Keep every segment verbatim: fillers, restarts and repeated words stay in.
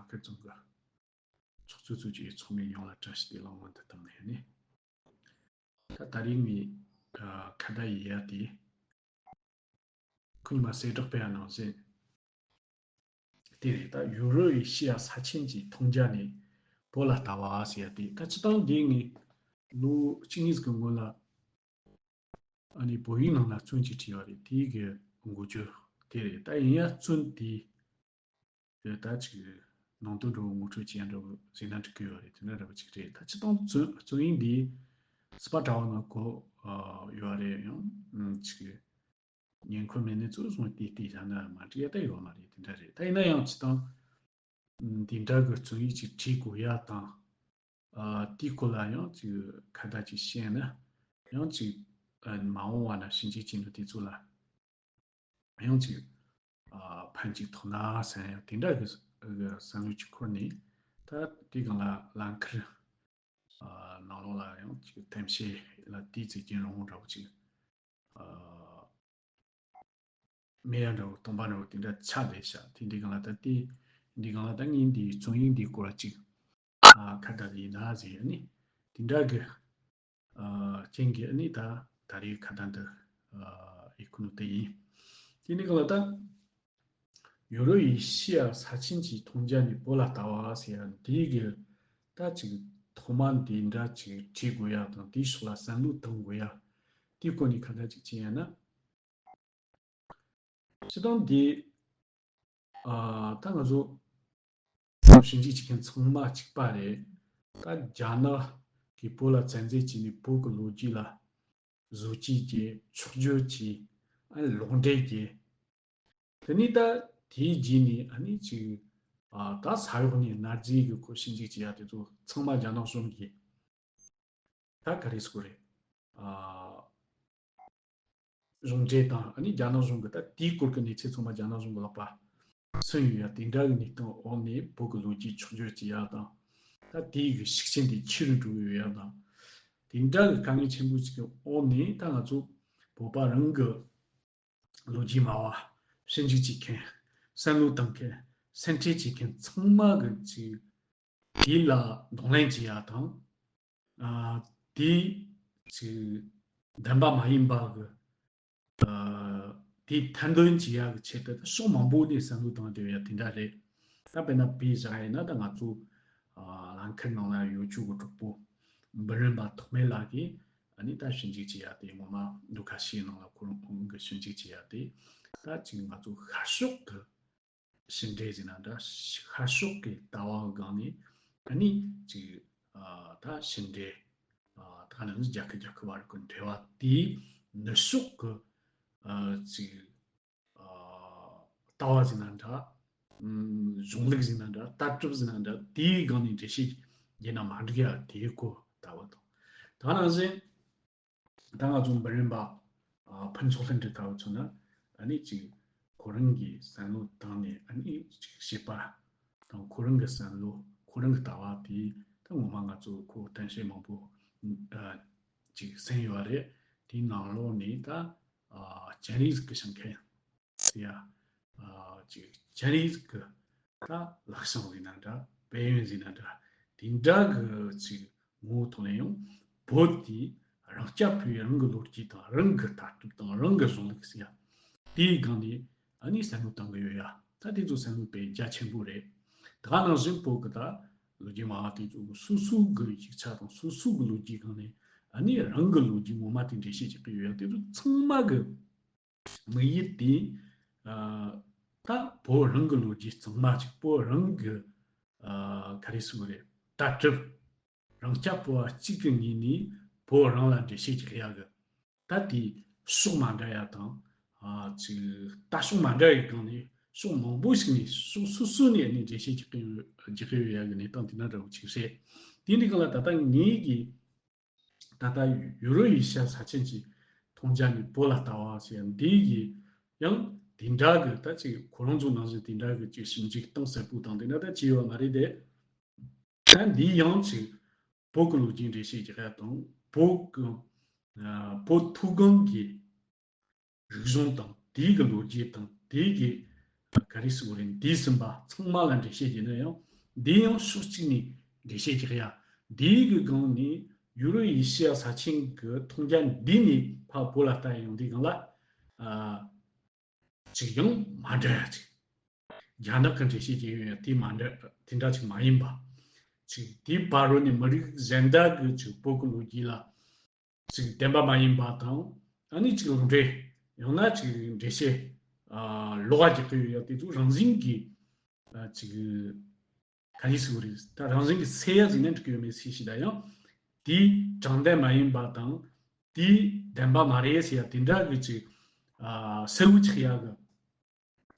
ཁུལ་ཚང་གི་ཚོགས་གཙོ་ཚོས་ཀྱི་ཚོགས་མི་ཡོངས་ལ་བཀྲ་ཤིས་བདེ་ལེགས་སྔོན་དུ་བཏང་ནས་ནི། ད་ད་རིང་ངས་ཨ་ཁ་བརྡ་ཡི་ཡ་དེ། ཁོ་ཉི་མ་གསལ་བསྒྲགས་སྤེལ་ཡ་ནང་བཞིན། དེ་རེད། ད་ཡུ་རོ་ཨེ་ཤི་ཡ་ས་ཆེན་གྱི་མཐོང་རྒྱ་ནས་བོད་ལ་ལྟ་བ་ཟེར་ཡ་དེ། ད་སྤྱིར་བཏང་འདི་ངས་ལོ་གཅིག་གཉིས་ཀྱི་སྔོན་ལ་ཨ་ནི་བོད་ཡིག་ནང་ལ་བཙོན་ཅིག་བྲིས་པ་རེད། དེའི་གི་འགོ་བརྗོད་དེ་རེད། ད་ཡིན་ཡ་བཙོན་དེ་དེ་ད་ཅིག་ནང་དོན་འདྲ་བོ་ངོ་སྤྲོད་བྱེད་ཡ་འདྲ་བོ་ཟེར་ན་འགྲིག་གི་ཡོད་རེད། དེ་འདྲ་འདྲ་བོ་ཅིག་རེད། ད་སྤྱིར་བཏང་བཙོན་བཙོན་ཡིག་འདི་སི་པ་དྲ་བ་ནང་བཀོད་ཡོད་རེད། ཡང་ཅིག་ཉེ་འཁོར་མེད་ནས་གཙོ་བོ་སོང་དེ་དེ་བཞག་ན་མ་འགྲིག་ཡ་ད་ཡོད་མ་རེད། དེ་འདྲ་རེད། ད་ཡིན་ན་ཡང་སྤྱིར་བཏང་འདི་འདྲ་གི་བཙོན་ཡིག་ཅིག་བྲིས་དགོས་ཡ་དང་། ཨ་དེའི་སྐོར་ལ་ཡང་ཅིག་ཁ་བརྡ་ཅིག་བཤད་ན་ཡང་ཅིག་ཨ་མ་འོངས་པ་ན་ཞིབ་འཇུག་བྱེད་འདུག་དེ་ཚོ་ལ་ཡང་ཅིག་ཨ་ཕན་ཅིག་ཐོགས་ན་བསམ་ཡ་དེ་འདྲ་གི་གི་བསམ་བློ་ཅིག་འཁོར་ནས། ད་དེ་སྒང་ལ་ལམ་ཁར་ཨ་ནང་ལོགས་ལ་ཡང་ཅིག་ཐེམ་ཤེས་ལ་དེའི་ཚེ་རྒྱུན་རིང་བོ་འདྲ་བོ་ཅིག་ཨ་མེ་ཡ་འདྲ་བོ་སྟོང་པ་འདྲ་བོ་དེ་འདྲ་ཆགས་བསྡད་ཤག་དེ་འདི་སྒང་ལ་ད་དེ་འདི་སྒང་ལ་ད་ངས་འདི་བཙོན་ཡིག་འདིའི་སྐོར་ལ་ཅིག་ཨ་ཁ་བརྡ་ཡིན་ན་ཟེར་ནི་དེ་འདྲ་གི་ཨ་རྐྱེན་གྱིས་ནི་ད་ད་རེས་ཁ་བརྡ་འདི་ཨ་ཡི་ཁུ་ནུ་དེ་ཡིན། དེ་འདི་སྒང་ལ་ད་ཡུ་རོ་ཨེ་ཤི་ཡ་ས་ཆེན་གྱི་མཐོང་རྒྱ་ནས་བོད་ལ་ལྟ་བ་ཟེར་ཡ་འདི་གི་ད་ཅིག་ཐོག་མ་འདི་འདྲ་ཅིག་བྲིས་དགོས་ཡ་དང་དེའི་ཕྱོགས་ལ་བསམ་བློ་གཏོང་དགོས་ཡ་དེའི་སྐོར་ནས་ཁ་བརྡ་ཅིག་བྱས་ཡ་ན། སྤྱིར་བཏང་འདི་ཨ་ད་ང་ཚོ་ཞིབ་འཇུག་བྱེད་མཁན་ཚང་མ་གཅིག་པ་རེད། ད་རྒྱ་ནག་གིས་བོད་ལ་བཙན་འཛུལ་བྱས་ནས་བོད་ཀྱི་ལོ་རྒྱུས་ལ་བཟོ་བཅོས་བྱས། ཕྱོགས་བསྒྱུར་བྱས། ཨ་ནི་ལོག་འགྲེལ་བྱས། དེ་ནས་ད་དེའི་རྗེས་ནས་ཨ་ནི་ཅིག་ཨ་ད་ས་འོག་ནས་གནའ་རྫས་ཀྱི་སྐོར་ཞིབ་འཇུག་བྱེད་ཡ་དེ་ཚོ་ཚང་མ་རྒྱ་ནག་གཞུང་གིས་ད་ག་རེ་ཟེར་དགོས་རེད། ཨ་གཞུང་འབྲེལ་དང་ཨ་ནི་རྒྱ་ནག་གཞུང་གི་ད་དེའི་སྐོར་གྱི་གནས་ཚུལ་ཚང་མ་རྒྱ་ནག་གཞུང་གི་ལག་པ་སོན་ཡོད་ཡ་དེ་འདྲ་གི་གནས་སྟངས་འོག་ནས་བོད་ཀྱི་ལོ་རྒྱུས་ཕྱོགས་བསྒྱུར་བྱེད་ཡ་དང་། ད་དེའི་གི་ཤུགས་རྐྱེན་དེ་ཆེ་རུ་འགྲོ་གི་ཡོད་ཡ་དང་། དེ་འདྲ་གི་དཀའ་ངལ་ཆེན་པོ་ཞིག་གི་འོག་ནས་ད་ང་ཚོ་བོད་པ་རང་གི་ལོ་རྒྱུས་སྨྲ་བ། ཞིབ་འཇུག་བྱེད་མཁན། བསམ་བློ་བཏང་མཁན། སེམས་ཁྲལ་བྱེད་མཁན་ཚང་མ་གི་ཅིག་དེ་ལ་གདོང་ལེན་བྱེད་ཡ་དང་། ཨ་དེ་ཅིག་བདེན་པ་མ་ཡིན་པ་གི་ཨ་དེ་ཐེར་འདོན་བྱེད་ཡ་གི་ཆེད་དུ་ད་ཕྱོགས་མང་པོ་ནས་བསམ་བློ་བཏང་བསྡད་ཡ་དེ་འདྲ་རེད། ད་དཔེར་ན་དཔེ་བཞག་ཡིན་ན་ད་ང་ཚོ་ཨ་ལམ་ཁ་ནང་ལ་ཡོད་ཆོག་གི་གྲོགས་པོ་འབུམ་རམས་པ་ཐོགས་མེད་ལགས་ཀྱིས་ཨ་ནི་ད་ཞིབ་འཇུག་བྱེད་ཡ་དེ་ངོ་མ་ལོ་ཁ་ཤས་ནང་ལ་ཁོ་རང་གི་ཞིབ་འཇུག་བྱེད་ཡ་དེ་ད་ཅིག་ང་ཚོ་ཤར་ཕྱོགས་ཀྱི་ཕྱི་འབྲེལ་ཟེར་ན་འདྲ། ཤར་ཕྱོགས་ཀྱི་ལྟ་བ་སྒང་ནས་ཨ་ནི་ཅིག་ཨ་ད་ཕྱི་འབྲེལ་ཨ་ད་ནང་རྒྱལ་ཁབ་རྒྱལ་ཁབ་བར་གྱི་འབྲེལ་བ་དེའི་ནུབ་ཕྱོགས་ཀྱི་ཨ་ཅིག་ཨ་ལྟ་བ་ཟེར་ན་འདྲ། ཨམ་གཞུང་ལུགས་ཟེར་ན་འདྲ། ལྟ་གྲུབ་ཟེར་ན་འདྲ། དེའི་སྒང་ནས་འགྲེལ་བཤད་བརྒྱབ་ན་མ་འགྲིག་ཡ་དེའི་སྐོར་ལྟ་བ་དང་། ད་ནང་བཞིན་ད་ང་ཚོ་འབུམ་རམས་པ་ཨ་ཕུན་ཚོགས་ལྷུན་གྲུབ་ལྟ་བུ་མཚོན་ན་ཨ་ནི་ཅིག་ཁོ་རང་གི་བསམ་བློ་བཏང་ནས་ཨ་ནི་ཅིག་བཤད་པ་དང་། ཁོ་རང་གི་བསམ་བློ་ཁོ་རང་གི་ལྟ་བ་དེ་ད་ངོ་མ་ང་ཚོ་ཁོ་གཏམ་བཤད་མང་པོ་ཨ་ཅིག་གསན་ཡོད་རེད། དེའི་ནང་ལོགས་ནས་ད་ཨ་སྤྱན་རས་གཟིགས་ཀྱི་ཞིང་ཁམས་ཟེར་ཡ། ཨ་ཅིག་སྤྱན་རས་གཟིགས་ཀྱི་ད་ལྷ་བྱང་ཟེར་ན་འདྲ། དཔལ་ཡོན་ཟེར་ན་འདྲ། དེ་འདྲ་གི་ཅིག་ངོ་བོ་ཐོག་ནས་ཡང་བོད་དེ་རང་རྐྱ་འཕེར་བའི་རང་གི་ལོ་རྒྱུས་དང་། རང་གི་ལྟ་གྲུབ་དང་། རང་གི་གཞུང་ལུགས་ཟེར་ཡ་དེའི་སྒང་ནས་ཨ་ནི་བསམ་བློ་བཏང་གི་ཡོད་ཡ། ད་དེ་ཚོ་བསམ་བློ་དཔེ་རྒྱ་ཆེན་པོ་རེད། ད་ག་ནང་བཞིན་བོད་ཀྱི་ད་ལོ་རྒྱུས་སྨྲ་བ་དེ་ཚོ་སོ་སོ་གི་ཡིག་ཆ་དང་སོ་སོ་གི་ལོ་རྒྱུས་སྒང་ནས་ཨ་ནི་རང་གི་ལོ་རྒྱུས་ངོ་མ་དེ་འགྲེལ་བཤད་བྱེད་ཀྱི་ཡོད་ཡ། དེ་ཚོ་ཚང་མ་གི་དམིགས་ཡུལ་དེ་ཨ་ད་བོད་རང་གི་ལོ་རྒྱུས་གཙང་མ་ཅིག་བོད་རང་གི་ཨ་ག་རེ་ཟེར་དགོས་རེད། ལྟ་གྲུབ་རང་རྐྱ་འཕེར་བ་གཅིག་གི་ངོས་ནས་བོད་རང་ལ་འགྲེལ་བཤད་རྒྱག་ཡ་གི་ད་དེ་ཕྱོགས་མ་འདྲ་ཡ་དང་། ཨ་ཅིག་ལྟ་ཕྱོགས་མ་འདྲ་ཡི་སྒང་ནས་ཕྱོགས་མང་པོ་ཞིག་ནས་ཕྱོགས་སོ་སོ་ནས་ཨ་ནི་འགྲེལ་བཤད་རྒྱག་གི་ཡོད་རྒྱག་གི་ཡོད་ཡ་གི་གནས་སྟངས་དེ་འདྲ་འདྲ་བོ་ཅིག་རེད། དེ་འདི་ག་ལ་ད་ལྟ་ངེད་ཀྱི་ད་ལྟ་ཡུ་རོ་ཨེ་ཤ་ཡ་ས་ཆེན་གྱི་མཐོང་རྒྱ་ནས་བོད་ལ་ལྟ་བ་ཟེར་ཡ་འདི་གི་ཡང་དེ་འདྲ་གི་ད་ཅིག་ཁོ་རང་ཚོ་ནང་བཞིན་དེ་འདྲ་གི་ཅིག་ཞིབ་འཇུག་གཏིང་ཟབ་པོ་དང་དེ་འདྲ་ད་བྱས་ཡོད་མ་རེད་དེ། ད་འདི་ཡང་ཅིག་བོད་ཀྱི་ལོ་རྒྱུས་འགྲེལ་བཤད་རྒྱག་ཡ་དང་། བོད་ཀྱི་ཨ་བོད་མཐོ་སྒང་གི་རིག་གཞུང་དང་དེའི་གི་ལོ་རྒྱུས་དང་དེའི་གི་ག་རེ་ཟེར་དགོས་རེད། འདས་ཟིན་པ་ཚང་མ་ལ་འགྲེལ་བཤད་བྱས་ན་ཡང་ འདི་ཡང་ཕྱོགས་གཅིག་ནས་འགྲེལ་བཤད་རྒྱག་ཡ། འདིའི་གི་སྒང་ནས་ཡུ་རོ་ཨེ་ཤི་ཡ་ས་ཆེན་གི་མཐོང་རྒྱ་འདི་ནས་ཕར་བོད་ལ་ལྟ་ཡོང་དུས་སྒང་ལ། ཨ། ཅིག་ཡང་མ་འདྲ་ཡ་ཅིག་རྒྱ་ནག་གི་འགྲེལ་བཤད་ཅིག་ཡོད་ཡ་དེ་མ་འདྲ་དེ་འདྲ་ཅིག་མ་ཡིན་པ། ཅིག་དེའི་བར་རོ་ནས་མི་རིགས་གཞན་དག་གི་ཅིག་བོད་ཀྱི་ལོ་རྒྱུས་ལ་ཅིག་བདེན་པ་མ་ཡིན་པ་དང་། ཨ་ནི་ཅིག་ལུང་འདྲེན། ཡང་ན་ཅིག་འགྲེལ་བཤད། ཨ། ལོགས་ཀ་རྒྱག་གི་ཡོད་ཡ་དེ་ཚོ་རང་བཞིན་གྱིས། ཨ། ཅིག་ག་རེ་ཟེར་དགོས་རེད། ད་རང་བཞིན་གྱིས་སེལ་ཡ་ཟེར་ན་འགྲིག་གི་ཡོད་མེད་ཟེར་ཞིག་ད་ཡང་། དེའི་དྲང་བདེན་མ་ཡིན་པ་དང་། དེའི་བདེན་པ་མ་རེད་ཟེར་ཡ་དེ་འདྲ་གི་ཅིག་ཨ། གསལ་བོ་ཆགས་ཡ་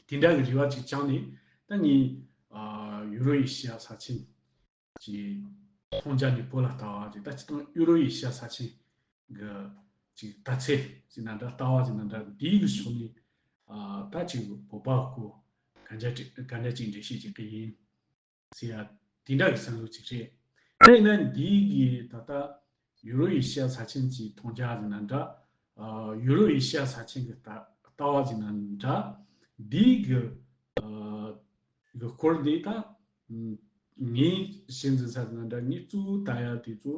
གི། དེ་འདྲ་གི་རེ་བ་ཅིག་བཅངས་ནས། ད་ངས། ཨ། ཡུ་རོ་ཨེ་ཤི་ཡ་ས་ཆེན་གྱི་མཐོང་རྒྱ་ནས་བོད་ལ་ལྟ་བ་ཅིག་ད་སྤྱིར་བཏང་ཡུ་རོ་ཨེ་ཤི་ཡ་ས་ཆེན་གྱི་ཅིག་ལྟ་ཚུལ་ཟེར་ན་འདྲ། ལྟ་བ་ཟེར་ན་འདྲ། འདིའི་གི་ཕྱོགས་ནས། ཨ། ད་ཅིག་བོད་པ་སྐོར་གན་རྒྱ་ཅིག་གན་རྒྱ་ཅིག་འགྲེལ་བཤད་ཅིག་གི་ཡིན་ཟེར་ཡ་དེ་འདྲ་གི་བསམ་བློ་ཅིག་རེད། དེས་ན་འདིའི་གི་ད་ལྟ་ཡུ་རོ་ཨེ་ཤི་ཡ་ས་ཆེན་གྱི་མཐོང་རྒྱ་ཟེར་ན་འདྲ། ཨ། ཡུ་རོ་ཨེ་ཤི་ཡ་ས་ཆེན་གྱི་ལྟ་ལྟ་བ་ཟེར་ན་འདྲ། འདིའི་གི། ཨ། གི་སྐོར་འདི་ད་ངས་ཤེས་འཛིན་ས་ཟེར་ན་འདྲ། ངས་གཙོ་བོ་ལྟ་ཡ་དེ་ཚོ་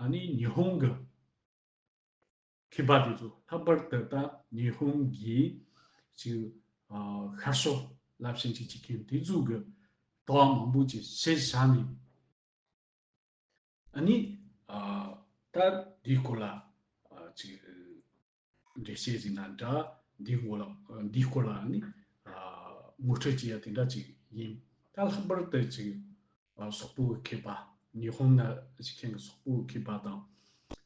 ཨ་ནི་ཉི་ཧོང་གི་མཁས་པ་དེ་ཚོ། ལྷག་པར་དུ་ད་ཉི་ཧོང་གི་ཅིག་ཨ། ཤར་ཕྱོགས་ལ་ཞིབ་འཇུག་བྱེད་མཁན་དེ་ཚོ་གི་ལྟ་བ་མང་པོ་ཅིག་གཞིར་བཞག་ནས། ཨ་ནི། ཨ། ད་འདིའི་སྐོར་ལ། ཨ། ཅིག་འགྲེལ་བཤད་ཟེར་ན་འདྲ། འདིའི་སྐོར་ལ། འདིའི་སྐོར་ལ་ཨ་ནི། ཨ། ངོ་སྤྲོད་བྱེད་ཡ་དེ་འདྲ་ཅིག་ཡིན། ད་ལྷག་པར་དུ་ཅིག་ཨ། སོག་པོའི་མཁས་པ། ཉི་ཧོང་ན་བཞུགས་མཁན་གྱི་སོག་པོའི་མཁས་པ་དང་།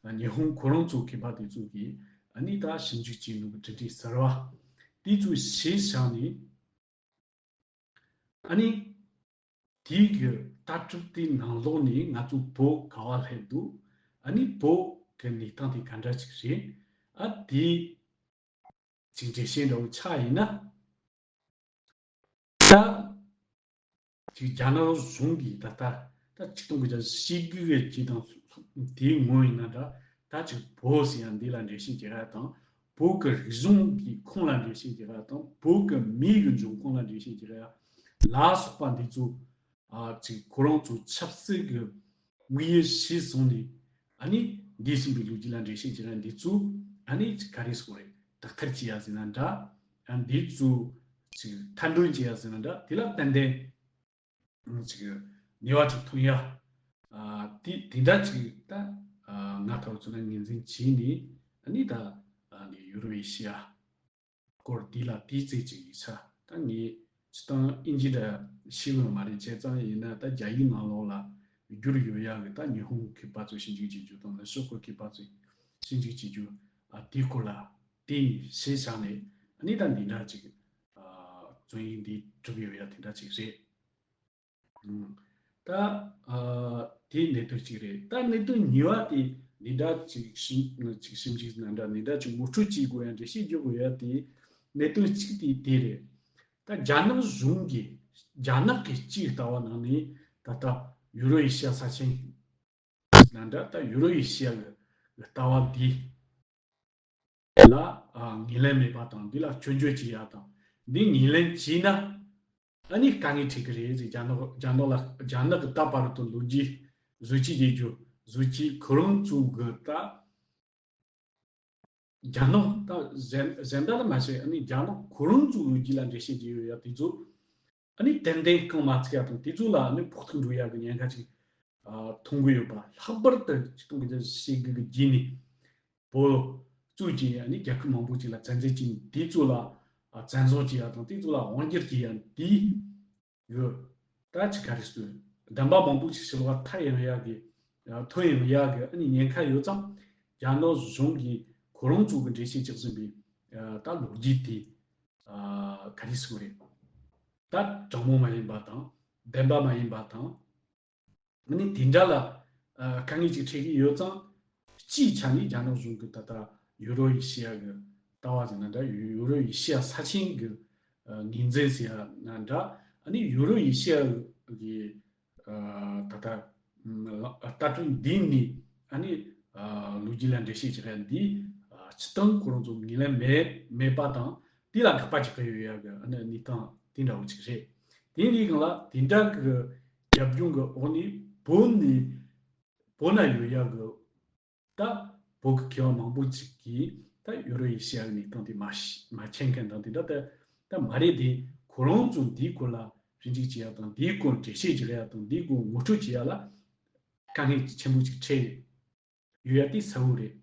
ཨ། ཉི་ཧོང་ཁོ་རང་ཚོའི་མཁས་པ་དེ་ཚོ་གིས་ཨ་ནི་ད་ཞིབ་འཇུག་བྱས་ནོ་གི་དྲི་བྲིས་གསར་བ་དེ་ཚོ་གཞིར་བཞག་ནས། ཨ་ནི་དེའི་གི་ལྟ་གྲུབ་དེའི་ནང་ལོགས་ནས་ང་ཚོ་བོད་ག་བ་སླེབས་འདུག་ཨ་ནི་བོད་གི་གནས་སྟངས་དེ་ག་འདྲ་ཅིག་རེད། ཨ། དེ་ཅིག་འགྲེལ་བཤད་འདྲ་བོ་ཆགས་ཡིན་ན། ད་ཅིག་རྒྱ་ནག་གཞུང་གིས་ད་ལྟ་ད་ཆིག་སྟོང་དགུ་བརྒྱ་བཞི་བཅུ་ཞེ་དགུ་གི་རྗེས་དང་དེའི་སྔོན་ཡིན་ན་འདྲ། ད་ཅིག་བོད་ཟེར་ཡ་འདི་ལ་འགྲེལ་བཤད་རྒྱག་ཡ་དང་། བོད་ཀྱི་རིག་གཞུང་གི་ཁུངས་ལ་འགྲེལ་བཤད་རྒྱག་ཡ་དང་། བོད་ཀྱི་མིའི་གི་འབྱུང་ཁུངས་ལ་འགྲེལ་བཤད་རྒྱག་ཡ་ལ་སོགས་པ་འདི་ཚོ། ཨ། ཅིག་ཁོ་རང་ཚོ་ཆབ་སྲིད་ཀྱི་དམིགས་ཡུལ་གཞིར་བཟུང་ནས། ཨ་ནི་འདས་ཟིན་པའི་ལོ་རྒྱུས་ལ་འགྲེལ་བཤད་བྱེད་མཁན་འདི་ཚོ་ཨ་ནི་ཅིག་ག་རེ་ཟེར་དགོས་རེད། དག་ཐེར་བྱེད་ཡ་ཟེར་ན་འདྲ། ཨ། འདི་ཚོ་ཅིག་མཐའ་འདོན་བྱེད་ཡ་ཟེར་ན་འདྲ། དེ་ལ་ཏན་ཏན་ཅིག་ནུས་པ་ཅིག་ཐོན་ཡ། ཨ། དེ་དེ་འདྲ་ཅིག་ད། ཨ། ང་ལྟ་བུ་ཚོ་ལ་ངོས་འཛིན་བྱས་ནས། ཨ་ནི་ད། ཨ་ནི་ཡུ་རོ་ཨེ་ཤི་ཡ་སྐོར་འདི་ལ་ཏོག་ཙམ་ཅིག་ཡིག་ཆ། ད་ངས་སྤྱིར་བཏང་ཨིན་ཇི་འདྲ་ཤེས་ཀྱི་ཡོད་མ་རེད། བྱས་ཙང་ཡིན་ན་ད་རྒྱ་ཡིག་ནང་ལོགས་ལ་བསྒྱུར་ཡོད་ཡག་གི། ད་ཉི་ཧོང་མཁས་པ་ཚོས་ཞིབ་འཇུག་བྱེད་རྒྱུ་དང་། ནུབ་ཕྱོགས་ཀྱི་མཁས་པ་ཚོས་ཞིབ་འཇུག་བྱེད་རྒྱུ། ཨ། དེའི་སྐོར་ལ་དེ་གཞིར་བཞག་ནས། ཨ་ནི་ད་འདི་འདྲ་ཅིག་ཨ། རྩོམ་ཡིག་འདི་གྲུབ་ཡོད་ཡག་དེ་འདྲ་ཅིག་རེད། ཨང་། ད། ཨ། དེ་གནད་དོན་གཅིག་རེད། ད་གནད་དོན་གཉིས་པ་དེ་འདི་འདྲ་ཅིག་ཞིབ་ཅིག་ཞིབ་འཇུག་ན་འདྲ། འདི་འདྲ་ཅིག་ངོ་སྤྲོད་བྱེད་དགོས་ཡ། འགྲེལ་བཤད་རྒྱག་དགོས་ཡ་དེ། གནད་དོན་གཅིག་དེ་དེ་རེད། ད་རྒྱ་ནག་གཞུང་གིས། རྒྱ་ནག་གི་སྤྱིའི་ལྟ་བ་ནང་ནས་ད་ལྟ་ཡུ་རོ་ཨེ་ཤི་ཡ་ས་ཆེན་ན་འདྲ། ད་ཡུ་རོ་ཨེ་ཤི་ཡ་གི་ལྟ་བ་འདི་ལ། ཨ། ངོས་ལེན་མེད་པ་དང་། འདི་ལ་སྐྱོན་བརྗོད་བྱེད་ཡ་དང་། འདི་ངོས་ལེན་བྱས་ན་ཨ་ནི་དཀའ་ངལ་འཕྲད་ཀྱི་རེད་ཟེར། རྒྱ་ནག་རྒྱ་ནག་ལ། རྒྱ་ནག་གི་ད་བར་དུ་ལོ་རྒྱུས་བཟོ་བཅོས་བྱེད་རྒྱུ། བཟོ་བཅོས་ཁོ་རང་ཚོ་གི་ད། རྒྱ་ནག་ད་གཞན་གཞན་དག་ལ་མ་ཟད། ཨ་ནི་རྒྱ་ནག་ཁོ་རང་ཚོའི་ལོ་རྒྱུས་ལ་འགྲེལ་བཤད་བྱེད་ཡོད་ཡ་དེ་ཚོ་ཨ་ནི་ཏན་ཏན་རྐང་མ་ཚུགས་ཡ་དང་། དེ་ཚོ་ལ་ཨ་ནི་ཕོག་ཐུག་འགྲོ་ཡ་གི་ཉེན་ཁ་ཅིག་ཨ། མཐོང་གི་ཡོད་པ། ལྷག་པར་དུ་ཆིག་སྟོང་དགུ་བརྒྱ་བཞི་བཅུ་ཞེ་དགུ་གི་རྗེས་ནས་བོད་བཙུགས་ཀྱིན། ཨ་ནི་རྒྱལ་ཁབ་མང་པོ་ཅིག་ལ་བཙན་འཛུལ་བྱས། དེ་ཚོ་ལ། ཨ། བཙན་བཟུང་བྱེད་ཡ་དང་། དེ་ཚོ་ལ་དབང་སྒྱུར་བྱེད་ཡ་འདི་ཡོད། ད་ཅིག་ག་རེ་ཟེར། བདེན་པ་མང་པོ་ཅིག་ཕྱི་ལོགས་ཐར་ཡོང་ཡག་གི། ཨ། ཐོན་ཡོང་ཡག་གི་ཨ་ནི་ཉེན་ཁ་ཡོད་ཙང་། རྒྱ་ནག་གཞུང་གིས་ཁོ་རང་ཚོ་གི་འགྲེལ་བཤད་རྒྱག་བཞིན་པའི། ཨ། ད་ལོ་རྒྱུས་དེ། ཨ། ག་རེ་ཟེར་དགོས་རེད། ད་དྲང་མོ་མ་ཡིན་པ་དང་། བདེན་པ་མ་ཡིན་པ་དང་། ཨ་ནི་དེ་འདྲ་ལ། ཨ། དཀའ་ངལ་ཅིག་འཕྲད་ཀྱི་ཡོད་ཙང་། སྤྱིའི་ཆ་ནས་རྒྱ་ནག་གཞུང་གིས་ད་ལྟ་ཡུ་རོ་ཨེ་ཤི་ཡ་གི་ལྟ་བ་ཟེར་ན་འདྲ། ཡུ་རོ་ཨེ་ཤི་ཡ་ས་ཆེན་གྱི། ཨ། ངོས་འཛིན་ཟེར་ཡ་ན་འདྲ། ཨ་ནི་ཡུ་རོ་ཨེ་ཤི་ཡ་གི། ཨ། ད་ལྟ་ལྟ་གྲུབ་འདི་ནི་ཨ་ནི། ཨ། ལོ་རྒྱུས་ལ་འགྲེལ་བཤད་བྱེད་མཁན་འདི། ཨ། སྤྱིར་བཏང་ཁོ་རང་ཚོ་ངོས་ལེན་མེད་མེད་པ་དང་། དེ་ལ་དགག་པ་བྱེད་ཀྱི་ཡོད་ཡ་གི་ཨ་ནི་གནས་སྟངས་དེ་འདྲ་བོ་ཅིག་རེད། དེ་འདིའི་སྒང་ལ་དེ་འདྲ་གི་ རྒྱབ་ལྗོངས་ཀྱི་འོག་ནས་བོད་ནས་བོད་ན་ཡོད་ཡག་གི་ད་བོད་ཀྱི་མཁས་པ་མང་པོ་ཅིག་གིས་ད་ཡུ་རོ་ཨེ་ཤི་ཡ་གི་གནས་སྟངས་དེ་མ་ཤེས་མ་མཁྱེན་མཁན་དང་དེ་འདྲ་ད་ད་མ་རེད་དེ། ཁོ་རང་ཚོ་འདིའི་སྐོར་ལ་ཞིབ་འཇུག་བྱེད་ཡག་དང་། འདིའི་སྐོར་འགྲེལ་བཤད་བྱེད་ཡག་དང་། འདིའི་སྐོར་ངོ་སྤྲོད་བྱེད་ཡག་ལ་དཀའ་ངལ་ཆེན་པོ་ཅིག་འཕྲད་ཡོད་ཡག་དེ་གསལ་བོ་རེད།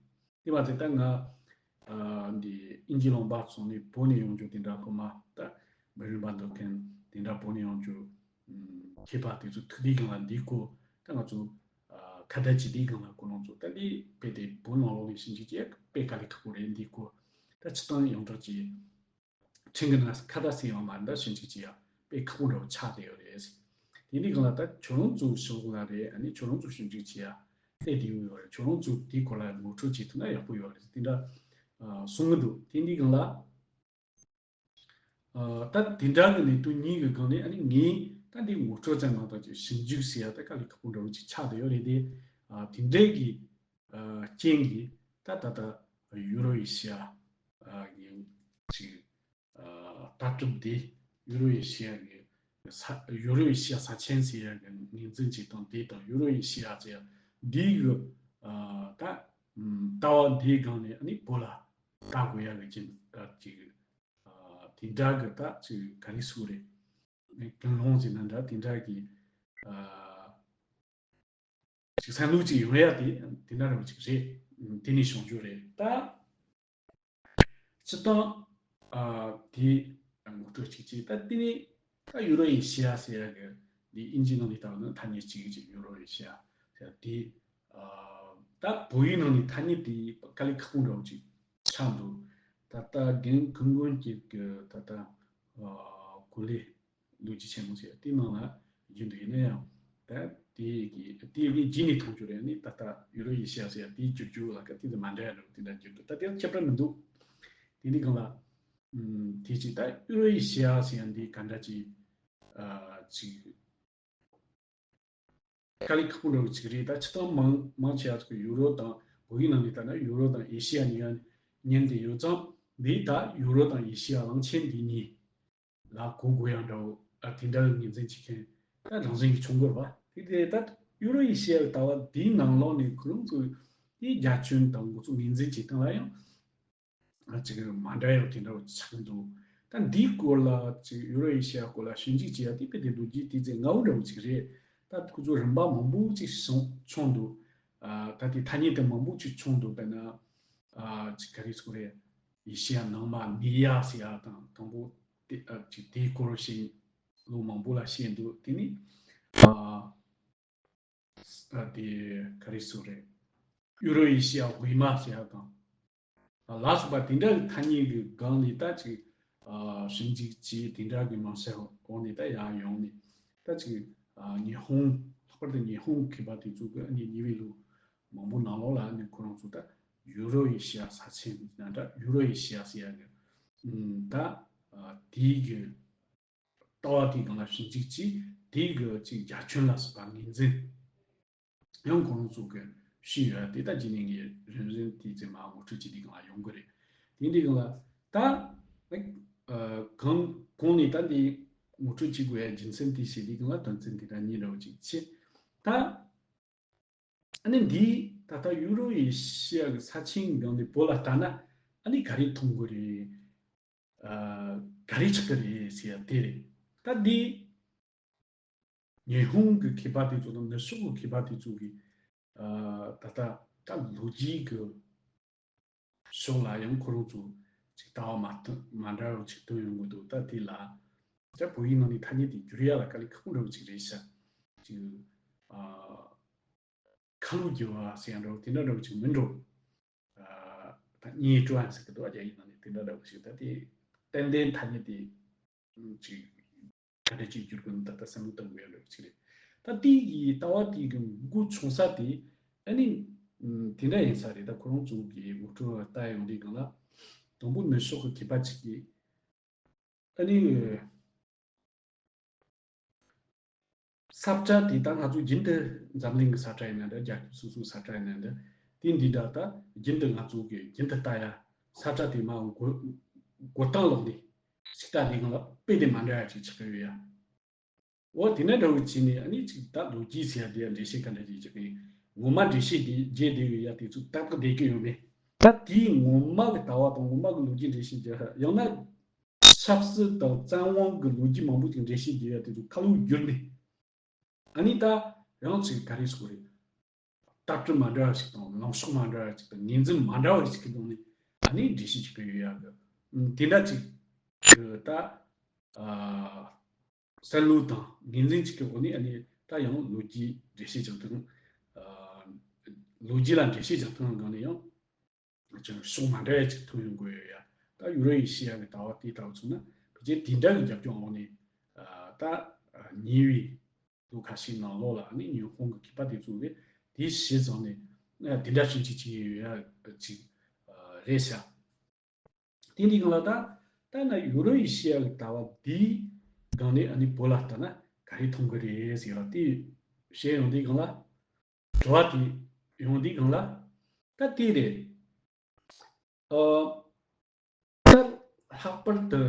དེ་མ་ཚད་ད་ང་ཨ་འདི་དབྱིན་ཇི་ལུང་པ་སོང་ནས་བོད་ནས་ཡོང་རྒྱུ་དེ་འདྲ། སློབ་མ་ད་མི་རིགས་པ་འདུག་མཁན་དེ་འདྲ་བོད་ནས་ཡོང་རྒྱུ་ཨམ་མཁས་པ་དེ་ཚོ་ཐུག་དུས་སྒང་ལ་འདིའི་སྐོར་ད་ང་ཚོ་ཨ་ཁ་བརྡ་བྱེད་དུས་སྒང་ལ་ཁོ་རང་ཚོ་ད་འདི་དཔེ་དེ་བོད་ནང་ལོགས་ནས་ཞིབ་འཇུག་བྱེད་ཡག་དཔེ་དཀའ་ལས་ཁག་པོ་རེད། འདིའི་སྐོར་ད་སྤྱིར་བཏང་ཡོངས་གྲགས་ཀྱི་ཕྲན་གྱི་ནང་ཁ་བརྡ་ཟེར་ཡོང་མ་རེད། ད་ཞིབ་འཇུག་བྱེད་ཡག་དཔེ་ཁག་པོ་འདྲ་བོ་ཆགས་བསྡད་ཡོད་རེད། དེ་འདྲའི་སྒང་ལ་ད་ཁྱོད་རང་ཚོ་ཕྱོགས་ལ་རེད། ཨ་ནི་ཁྱོད་རང་ཚོ་ཞིབ་འཇུག་བྱེད་ཡག་དཔེ་དེ་ཡོད་རེད། ཁྱོད་རང་ཚོ་དེའི་སྐོར་ལ་ངོ་སྤྲོད་བྱེད་ཐུབ་ན་ཡག་པོ་ཡོད་རེད། དེ་འདྲ་ཨ་གསུང་གི་འདུག་དེ་འདྲའི་སྒང་ལ་ཨ་ད་དེ་འདྲ་གི་གནད་དོན་གཉིས་ཀྱི་སྒང་ནས་ཨ་ནི་ངས་ད་འདི་ངོ་སྤྲོད་ཙམ་མ་གཏོགས་ཅིག་ཞིབ་འཇུག་ཟེར་ཡག་ད་དཀའ་ལས་ཁག་པོ་འདྲ་བོ་ཅིག་ཆགས་བསྡད་ཡོད་རེད་དེ། ཨ་དེ་འདྲའི་གི་ཨ་རྐྱེན་གྱིས་ད་ད་ལྟ་ཡུ་རོ་ཨེ་ཤི་ཡ་ཨ་གི་ཅིག་ཨ་ལྟ་གྲུབ་དེ་ཡུ་རོ་ཨེ་ཤི་ཡ་གི་ས་ཡུ་རོ་ཨེ་ཤི་ཡ་ས་ཆེན་ཟེར་ཡག་གི་ངོས་འཛིན་བྱེད་སྟངས་དེ་དང་། ཡུ་རོ་ཨེ་ཤི་ཡ་ཟེར་ཡག་འདི་གི་ཨ་ད་ཨམ་ལྟ་བ་འདིའི་སྒང་ནས་ཨ་ནི་བོད་ལ་ལྟ་དགོས་ཡག་གི་ཅིག་ཨ་ཅིག་ཨ་དེ་འདྲ་གི་ད་ཅིག་ག་རེ་ཟེར་དགོས་རེད། ཀུན་སློང་ཟེར་ན་འདྲ། དེ་འདྲ་གི་ཨ་ཅིག་བསམ་བློ་ཅིག་ཡོང་ཡ་དེ་དེ་འདྲ་རང་ཅིག་རེད། དེ་ནས་བྱུང་རྒྱུ་རེད། ད་སྤྱིར་བཏང་ཨ་དེ་ངོ་སྤྲོད་ཅིག་བྱས། ད་དེ་ནས་ད་ཡུ་རོ་ཨེ་ཤི་ཡ་ཟེར་ཡ་གི་འདི་དབྱིན་ཇིའི་ནང་ནས་ལྟ་བ་ན་ཐ་སྙད་གཅིག་ཅིག་ཡུ་རོ་ཨེ་ཤི་ཡ་ཟེར་ཡ་དེ། ཨ་ད་བོད་ཡིག་ནང་ནས་ཐ་སྙད་དེ་དཀའ་ལས་ཁག་པོ་འདྲ་བོ་ཅིག་ཆགས་འདུག་ད་ལྟ་རྒན་ཀུན་མགོན་གྱི་གི་ད་ལྟ་ཨ་གོ་ལའི་ལོ་རྒྱུས་ཆེན་མོ་ཟེར་དེའི་ནང་ལ་རྒྱུན་དུ་ཡིན་ན་ཡང་ད་དེ་གི་དེ་གི་རྗེས་ནས་མཐོང་རྒྱུ་རེད། ནི་ད་ལྟ་ཡུ་རོ་ཨེ་ཤི་ཡ་ཟེར་ཡ་དེའི་བསྒྱུར་རྒྱུ་ལ་ཀ་དེ་ཚོ་མ་འདྲ་ཡ་འདྲ་བོ་དེ་འདྲ་བསྒྱུར་འདུག་ད་དེ་ཁྱད་པར་མི་འདུག་དེ་འདི་སྒང་ལ་ཨམ་དེ་ཅིག་ད་ཡུ་རོ་ཨེ་ཤི་ཡ་ཟེར་ཡ་འདི་ག་འདྲ་ཅིག་ཨ་ཅིག་དཀའ་ལས་ཁག་པོ་འདྲ་བོ་ཅིག་རེད། ད་སྤྱིར་བཏང་མང་མང་ཆེ་བ་ཅིག་ཡུ་རོ་དང་བོད་ཡིག་ནང་ནས་ལྟ་ན་ཡུ་རོ་དང་ཨེ་ཤི་ཡ་གཉིས་ཀ་ཉན་བསྡད་ཡོད་ཙང་། འདི་ད་ཡུ་རོ་དང་ཨེ་ཤི་ཡ་གླང་ཆེན་འདི་གཉིས་ལ་གོ་དགོས་ཡག་འདྲ་བོ་ཨ་དེ་འདྲ་ངོས་འཛིན་བྱེད་མཁན་ད་རང་བཞིན་གྱིས་བྱུང་དགོས་པ་དེ་དེ་ད་ཡུ་རོ་ཨེ་ཤི་ཡ་གི་ལྟ་བ་འདིའི་ནང་ལོགས་ནས་ཁོ་རང་ཚོ་དེའི་རྒྱ་ཁྱོན་དང་འགོ་ཚུགས་ངོས་འཛིན་བྱེད་སྟངས་ལ་ཡང་ཅིག་མ་འདྲ་ཡག་དེ་འདྲ་བོ་ཆགས་ཀྱི་འདུག་ད་འདིའི་སྐོར་ལ་ཅིག་ཡུ་རོ་ཨེ་ཤི་ཡ་སྐོར་ལ་ཞིབ་འཇུག་བྱེད་ཡ་དེ་དཔེ་དེ་ལོ་རྒྱུས་དེ་ཚོ་སྔ་བོ་འདྲ་བོ་ཅིག་རེད། ད་ཁོ་ཚོ་རིམ་པ་མང་པོ་ཅིག་སོང་བྱུང་འདུག་ཨ་ད་དེ་ཐ་སྙད་དེ་མང་པོ་ཅིག་བྱུང་འདུག་དཔེར་ན་ཨ་ཅིག་ག་རེ་ཟེར་དགོས་རེད། ཨེ་ཤི་ཡ་ནང་མ་མི་ཡ་ཟེར་ཡ་དང་དང་པོ་དེ་ཨ་ཅིག་དེའི་སྐོར་བཤད་ལོ་མང་པོ་ལ་བཤད་འདུག་དེ་ནི་ཨ། ཨ་དེ་ག་རེ་ཟེར་རེད། ཡུ་རོ་ཨེ་ཤི་ཡ་དབུས་མ་ཟེར་ཡ་དང་། ཨ་ལ་སོགས་པ་དེ་འདྲ་གི་ཐ་སྙད་ཀྱི་སྒང་ནས་ད་ཅིག་ཨ་ཞིབ་འཇུག་བྱས། དེ་འདྲ་གི་མ་བྱས་འོག་ནས་ད་ཡར་ཡོང་ནས་ད་ཅིག་ཨ་ཉི་ཧོང་། ལྷག་པར་དུ་ཉི་ཧོང་མཁས་པ་དེ་ཚོ་གི་ཨ་ནི་ཉེ་བའི་ལོ་མང་པོ་ནང་ལོགས་ལ་ཨ་ནི་ཁོ་རང་ཚོ་ད་ཡུ་རོ་ཨེ་ཤི་ཡ་ས་ཆེན་ན་འདྲ། ཡུ་རོ་ཨེ་ཤི་ཡ་ཟེར་ཡ་གི་ཨ་ད་ཨ་དེའི་གི་ལྟ་བ་དེའི་སྒང་ལ་ཞིབ་འཇུག་བྱས། དེའི་གི་ཅིག་རྒྱ་ཁྱོན་ལ་སོགས་པ་ངོས་འཛིན་ཡང་ཁོ་རང་ཚོ་གི་ཞུས་ཡོད་དེ། ད་རྗེས་ནས་ངས་རིམ་རིམ་དེའི་ཚེ་མ་ངོ་སྤྲོད་བྱེད་དུས་སྒང་ལ་ཡོང་གི་རེད། དེ་འདྲའི་སྒང་ལ་ད་ཨ་གང་གོང་ནས་ད་འདི་ངོ་སྤྲོད་བྱེད་དགོས་ཡ་རྒྱུ་མཚན་དེ་བཤད་དུས་སྒང་ལ་དོན་ཚན་དེ་འདྲ་གཉིས་འདྲ་བོ་ཅིག་བྱས། ད་ཨ་ནི་འདིའི་ད་ལྟ་ཡུ་རོ་ཨེ་ཤི་ཡ་གི་ས་ཆེན་སྒང་ནས་བོད་ལ་ལྟ་ན་ཨ་ནི་ག་རེ་མཐོང་གི་རེད། ཨ་ག་རེ་ཆགས་ཀྱི་རེད་ཟེར་ཡ་དེ་རེད། ད་འདི་ཉི་ཧོང་གི་མཁས་པ་དེ་ཚོ་དང་ནུབ་ཕྱོགས་ཀྱི་མཁས་པ་དེ་ཚོ་གིས་ཨ་ད་ལྟ་ད་ལོ་རྒྱུས་ཀྱི་ཕྱོགས་ལ་ཡང་ཁོ་རང་ཚོ་ཅིག་ལྟ་བ་མ་མཐུན་མ་འདྲ་བ་ཅིག་བཏོན་ཡོང་གི་འདུག་ད་དེ་ལ་ད་བོད་ཡིག་ནང་ནས་ཐ་སྙད་དེ་བསྒྱུར་ཡ་ལ་དཀའ་ལས་ཁག་པོ་འདྲ་བོ་ཅིག་རེད་ཤག་ཅིག་ཨ། ཁ་ལོ་བསྒྱུར་བ་ཟེར་ཡ་འདྲ་བོ་དེ་འདྲ་འདྲ་བོ་ཅིག་མིན་འགྲོ། ཨ་ད་ཉེ་ཀྲོའན་ཟེར་གི་འདུག་རྒྱ་ཡིག་ནང་ནས། དེ་འདྲ་འདྲ་བོ་ཞིག་ད་དེ་ཏན་ཏན་ཐ་སྙད་དེ་ཅིག་ག་འདྲ་ཅིག་བསྒྱུར་དགོས་ན་ད་ལྟ་བསམ་བློ་གཏོང་དགོས་ཡ་འདྲ་བོ་ཅིག་རེད། ད་དེ་གི་ལྟ་བ་དེ་གི་འགོ་བྱུང་ས་དེ་ཨ་ནི་དེ་འདྲ་ཡིན་ས་རེད། ད་ཁོ་རང་ཚོ་གི་ངོ་སྤྲོད་ལ་ལྟ་ཡོང་དུས་སྒང་ལ་དང་པོ་ནུབ་ཕྱོགས་ཀྱི་མཁས་པ་ཅིག་གིས་ཨ་ནི་ས་བཀྲ་དེ་ད་ང་ཚོ་རྒྱུན་དུ་འཛམ་གླིང་གི་ས་བཀྲ་ཡིན་ན་འདྲ། རྒྱལ་ཁབ་སོ་སོའི་ས་བཀྲ་ཡིན་ན་འདྲ། དེ་འདི་འདྲ་ད་རྒྱུན་དུ་ང་ཚོ་གི་རྒྱུན་དུ་ལྟ་ཡ་ས་བཀྲ་དེ་མ་འགོད་འགོད་སྟངས་ལོག་ནས་ཞིག་ལྟ་དེ་སྒང་ལ་དཔེ་དེ་མ་འདྲ་ཡ་ཅིག་ཆགས་ཀྱི་ཡོད་ཡ། འོ་དེ་འདྲ་འདྲ་བོ་བྱས་ནས་ཨ་ནི་ཅིག་ད་ལོ་རྒྱུས་ཟེར་ཡ་དེ་ཡ་འགྲེལ་བཤད་ག་འདྲ་ཅིག་བྱེད་ཀྱི་ངོ་མ་འགྲེལ་བཤད་དེ་བརྗེད་བསྡད་ཡོད་ཡ་དེ་ཚོ་ཏག་ཏག་བསྡད་ཀྱི་ཡོད་མེད། ད་དེའི་ངོ་མ་གི་ལྟ་བ་དང་ངོ་མ་གི་ལོ་རྒྱུས་འགྲེལ་བཤད་རྒྱག་ཡང་ན་ཆབ་སྲིད་དང་བཙན་དབང་གི་ལོ་རྒྱུས་མང་པོ་ཅིག་འགྲེལ་བཤད་རྒྱག་ཡ་དེ་ཚོ་ཁ་ལོ་བསྒྱུར་ནས། ཨ་ནི་ད་རང་ཚོས་ག་རེ་ཟེར་དགོས་རེད། ལྟ་གྲུབ་མ་འདྲ་བ་ཞིག་དང་ལངས་ཕྱོགས་མ་འདྲ་བ་ཞིག་དང་ངོས་འཛིན་མ་འདྲ་བ་ཞིག་གི་ཐོག་ནས་ཨ་ནི་འགྲེལ་བཤད་བྱེད་ཀྱི་ཡོད་ཡ་གི་དེ་འདྲ་ཅིག་གི་ད་བསམ་བློ་དང་ངོས་འཛིན་ཅིག་གི་འོག་ནས་ཨ་ནི་ད་ཡང་ལོ་རྒྱུས་འགྲེལ་བཤད་རྒྱག་སྟངས་ལོ་རྒྱུས་ལ་འགྲེལ་བཤད་རྒྱག་སྟངས་སྒང་ནས་ཡང་ཕྱོགས་མ་འདྲ་བ་ཅིག་ཐོན་ཡོང་གི་ཡོད་ཡ། ད་ཡུ་རོ་ཨེ་ཤི་ཡ་གི་ལྟ་བ་དེ་ལྟ་བུ་མཚོན་ན་ཕལ་ཆེར་དེ་འདྲ་གི་རྒྱབ་ལྗོངས་འོག་ནས་ད་ཉེ་བའི་ལོ་ཁ་ཤས་ནང་ལོགས་ལ་ཨ་ནི་ཉི་ཧོང་གི་མཁས་པ་དེ་ཚོ་གིས་དེ་གཞི་བཟུང་ནས་དེ་འདྲ་བྱུང་ཅིག་ཅིག་ཡོད་ཡ་ཅིག་རེད་ཤག་དེ་འདི་སྒང་ལ་ད་ད་ན་ཡུ་རོ་ཨེ་ཤི་ཡ་གི་ལྟ་བ་འདིའི་སྒང་ནས་ཨ་ནི་བོད་ལ་ལྟ་ན་ག་རེ་མཐོང་གི་རེད་ཟེར་ལ་དེ་བཤད་ཡོང་དུས་སྒང་ལ་དྲི་བ་དེ་ཡོང་དུས་སྒང་ལ་ད་དེ་རེད། ཨ། ད་ལྷག་པར་དུ་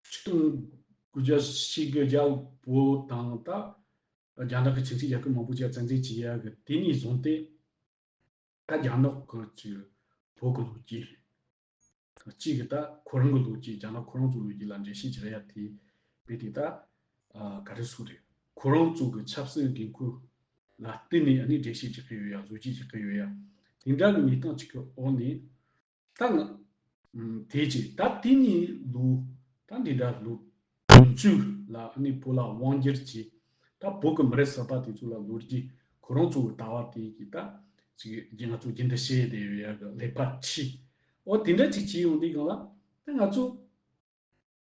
ཆིག་སྟོང་དགུ་བརྒྱ་ཞེ་དགུ་རྒྱ་བོད་དང་ད་རྒྱ་ནག་གི་ཁྱིམ་མཚེས་རྒྱལ་ཁབ་མང་པོ་ཅིག་བཙན་འཛུལ་བྱེད་ཡག་གི་དེ་ནས་བཟུང་སྟེ་ད་རྒྱ་ནག་གི་ཅིག་བོད་ཀྱི་ལོ་རྒྱུས་གཅིག་གི་ད་ཁོ་རང་གི་ལོ་རྒྱུས་རྒྱ་ནག་ཁོ་རང་ཚོའི་ལོ་རྒྱུས་ལ་འགྲེལ་བཤད་བྱེད་ཡག་དེ་རྦད་དེ་ད་ག་རེ་ཟེར་དགོས་རེད། ཁོ་རང་ཚོ་གི་ཆབ་སྲིད་འགན་ཁུར་ལ་བརྟེན་ནས་ཨ་ནི་འགྲེལ་བཤད་བྱེད་ཀྱི་ཡོད་ཡ། བཟོ་བཅོས་བྱེད་ཀྱི་ཡོད་ཡ། དེ་འདྲ་གི་གནས་སྟངས་ཅིག་གི་འོག་ནས་ད་ང་དེ་རྗེས་ད་དེ་ནས་ལོ་ད་འདི་འདྲ་ལོ་བདུན་ཅུ་ལ་ཨ་ནི་བོད་ལ་དབང་བསྒྱུར་གྱིས་ད་བོད་ཀྱི་མི་རབས་གསར་པ་དེ་ཚོ་ལ་ལོ་རྒྱུས་ཁོ་རང་ཚོ་གི་ལྟ་བ་དེ་གི་ད་ཅིག་ང་ཚོ་རྒྱུན་དུ་བཤད་བསྡད་ཡོད་ཡ་གི་ལེགས་པ་ཁྲིད། འོ་དེ་འདྲ་ཅིག་བྱས་ཡོང་དུས་སྒང་ལ་ད་ང་ཚོ་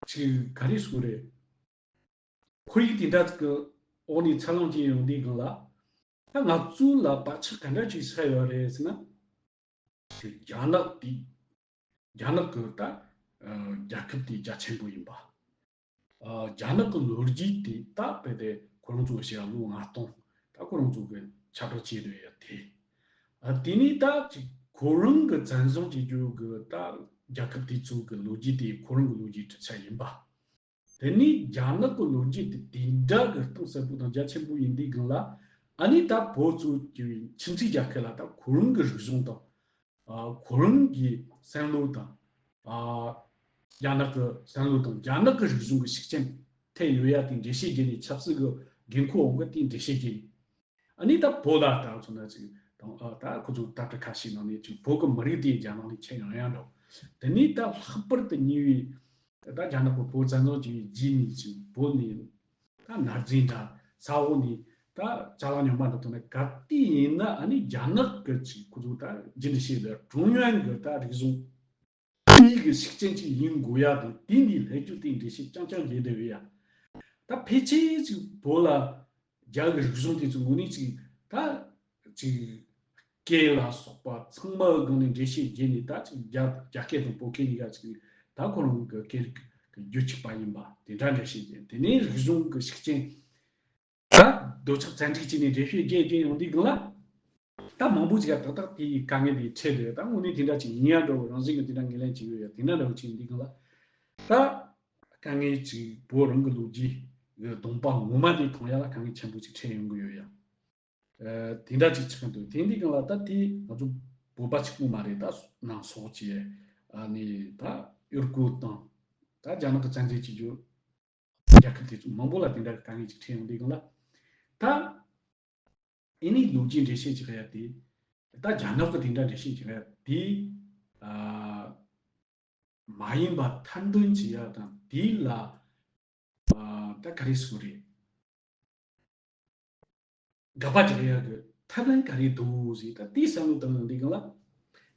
ཅིག་ག་རེ་ཟེར་དགོས་རེད། ཁོར་ཡུག་དེ་འདྲ་ཅིག་གི་འོག་ནས་འཚར་ལོངས་བྱས་ཡོང་དུས་སྒང་ལ་ད་ང་ཚོ་ལ་བག་ཆགས་ག་འདྲ་ཅིག་ཟ་ཡོད་རེད་ཟེར་ན། རྒྱ་ནག་དེ་རྒྱ་ནག་གི་ད་རྒྱལ་ཁབ་དེ་རྒྱ་ཆེན་པོ་ཡིན་པ། རྒྱ་ནག་གི་ལོ་རྒྱུས་དེ་ད་རྦད་དེ་ཁོ་རང་ཚོ་བྱས་ལོ་ལྔ་སྟོང་ད་ཁོ་རང་ཚོ་གི་ཁྱབ་བསྒྲགས་བྱས་ཡོད་ཡ་དེ། དེ་ནས་ད་ཅིག་ཁོ་རང་གི་བཙན་བཟུང་བྱེད་རྒྱུ་གི་ད་རྒྱལ་ཁབ་དེ་ཚོ་གི་ལོ་རྒྱུས་དེ་ཁོ་རང་གི་ལོ་རྒྱུས་གྲུབ་ཆ་ཡིན་པ། དེ་ནས་རྒྱ་ནག་གི་ལོ་རྒྱུས་དེ་དེ་འདྲ་གི་གཏིང་ཟབ་པོ་དང་རྒྱ་ཆེན་པོ་ཡིན་དུས་སྒང་ལ་ཨ་ནི་ད་བོད་ཚོ་གི་ཁྱིམ་མཚེས་རྒྱལ་ཁབ་ལ་ད་ཁོ་རང་གི་རིག་གཞུང་དང་། ཨ། ཁོ་རང་གི་བསམ་བློ་དང་། ཨ། རྒྱ་ནག་གི་བསམ་བློ་དང་རྒྱ་ནག་གི་རིག་གཞུང་གི་ཤུགས་རྐྱེན་ཐེབས་ཡོད་ཡ་དེ་འགྲེལ་བཤད་བརྒྱབ་ནས་ཆབ་སྲིད་ཀྱི་འགན་ཁུར་འོག་གི་དེ་འགྲེལ་བཤད་བརྒྱབ་ནས། ཨ་ནི་ད་བོད་ལ་ལྟ་བུ་མཚོན་ན་ཅིག་དང་། ཨ། ད་ཁོ་ཚོ་ལྟ་གྲུབ་ཁ་ཤས་ནང་ནས་ཅིག་བོད་ཀྱི་མི་རིགས་དེ་རྒྱ་ནག་ནས་ཁྱེར་ཡོང་ཡ་འདྲ་བོ། དེ་ནས་ད་ལྷག་པར་དུ་ཉེ་བའི་ད་རྒྱ་ནག་གི་བོད་བཙན་བཟུང་བྱས་པའི་རྗེས་ནས་ཅིག་བོད་ནས་ད་ནར་འཛིན་འདྲ་ས་འོག་ནས་ད་ཅ་ལག་ཉོ་མ་འདྲ་ཐོན་ན་ག་དུས་ཡིན་ན་ཨ་ནི་རྒྱ་ནག་གི་ཅིག་ཁོ་ཚོ་ད་རྒྱུན་དུ་བཤད་པའི་ཀྲུང་ཡོན་གྱི་ད་རིག་གཞུང་དེའི་གི་ཤུགས་རྐྱེན་ཅིག་ཡིན་དགོས་ཡ་དང་དེ་འདི་ལྷད་རྒྱུ་དེ་འགྲེལ་བཤད་རྐྱང་རྐྱང་བརྒྱབ་བསྡད་ཡོད་ཡ། ད་ཕལ་ཆེར་ཅིག་བོད་ལ་རྒྱ་གི་རིག་གཞུང་དེ་ཚོ་དངོས་གནས་ཅིག་ད་ཅིག་སྐད་ལ་སོགས་པ་ཚང་མ་སྒང་ནས་འགྲེལ་བཤད་བརྒྱབ་ནས་ད་ཅིག་རྒྱ་རྒྱ་སྐད་དང་བོད་སྐད་གཉིས་ཀ་ཅིག་ད་ཁོ་རང་གི་སྐད་རིགས་ཀྱི་རྒྱུད་གཅིག་པ་ཡིན་པ་དེ་འདྲ་འགྲེལ་བཤད་བརྒྱབ། དེ་ནས་རིག་གཞུང་གི་ཤུགས་རྐྱེན། ད་འདོད་ཆགས་བཙན་འཁྲིད་བྱས་ནས་འགྲེལ་བཤད་རྒྱག་རྒྱག་ཡོང་དུས་སྒང་ལ། ད་མང་པོ་ཞིག་ལ་ཏག་ཏག་དེའི་དཀའ་ངལ་དེ་འཕྲད་འདུག་ད་དངོས་གནས་དེ་འདྲ་ཅིག་ཡིན་ཡ་འགྲོ་རང་བཞིན་གྱི་དེ་འདྲ་ངོས་ལེན་བྱེད་ཡོད་ཡ་དེ་འདྲ་འདྲ་བོ་ཅིག་ཡིན་དུས་སྒང་ལ། ད་དཀའ་ངལ་ཅིག་བོད་རང་གི་ལོ་རྒྱུས་ཀྱི་གདོང་པ་ངོ་མ་དེ་མཐོང་ཡ་ལ་དཀའ་ངལ་ཆེན་པོ་ཅིག་འཕྲད་ཡོང་གི་ཡོད་ཡ། ཨ། དེ་འདྲ་ཅིག་ཆགས་འདུག་དེ་འདི་སྒང་ལ་ད་དེ་ང་ཚོ་བོད་པ་གཅིག་པུ་མ་རེད། ད་ནང་སོག་ཅིག་ཨ་ནི་ད་ཡུལ་སྐོར་དང་ད་རྒྱ་ནག་གི་བཙན་འཛུལ་བྱེད་རྒྱུ། རྒྱལ་ཁབ་དེ་ཚོ་མང་པོ་ལ་དེ་འདྲ་དཀའ་ངལ་ཅིག་འཕྲད་ཡོང་དུས་སྒང་ལ། ད་ཨེ་ནི་ལོ་རྒྱུས་འགྲེལ་བཤད་ཅིག་ཡ་དེ། ད་རྒྱ་ནག་གི་དེ་འདྲ་འགྲེལ་བཤད་ཅིག་ཡ་དེ། ཨ། མ་ཡིན་པ་ཐེར་འདོན་བྱེད་ཡ་དང་དེ་ལ། ཨ། ད་ག་རེ་ཟེར་དགོས་རེད། དགག་པ་རྒྱག་ཡག་གི་ཐབས་ལམ་ག་རེ་འདུག་ཟེར། ད་དེའི་བསམ་བློ་བཏང་ཡོང་དུས་སྒང་ལ།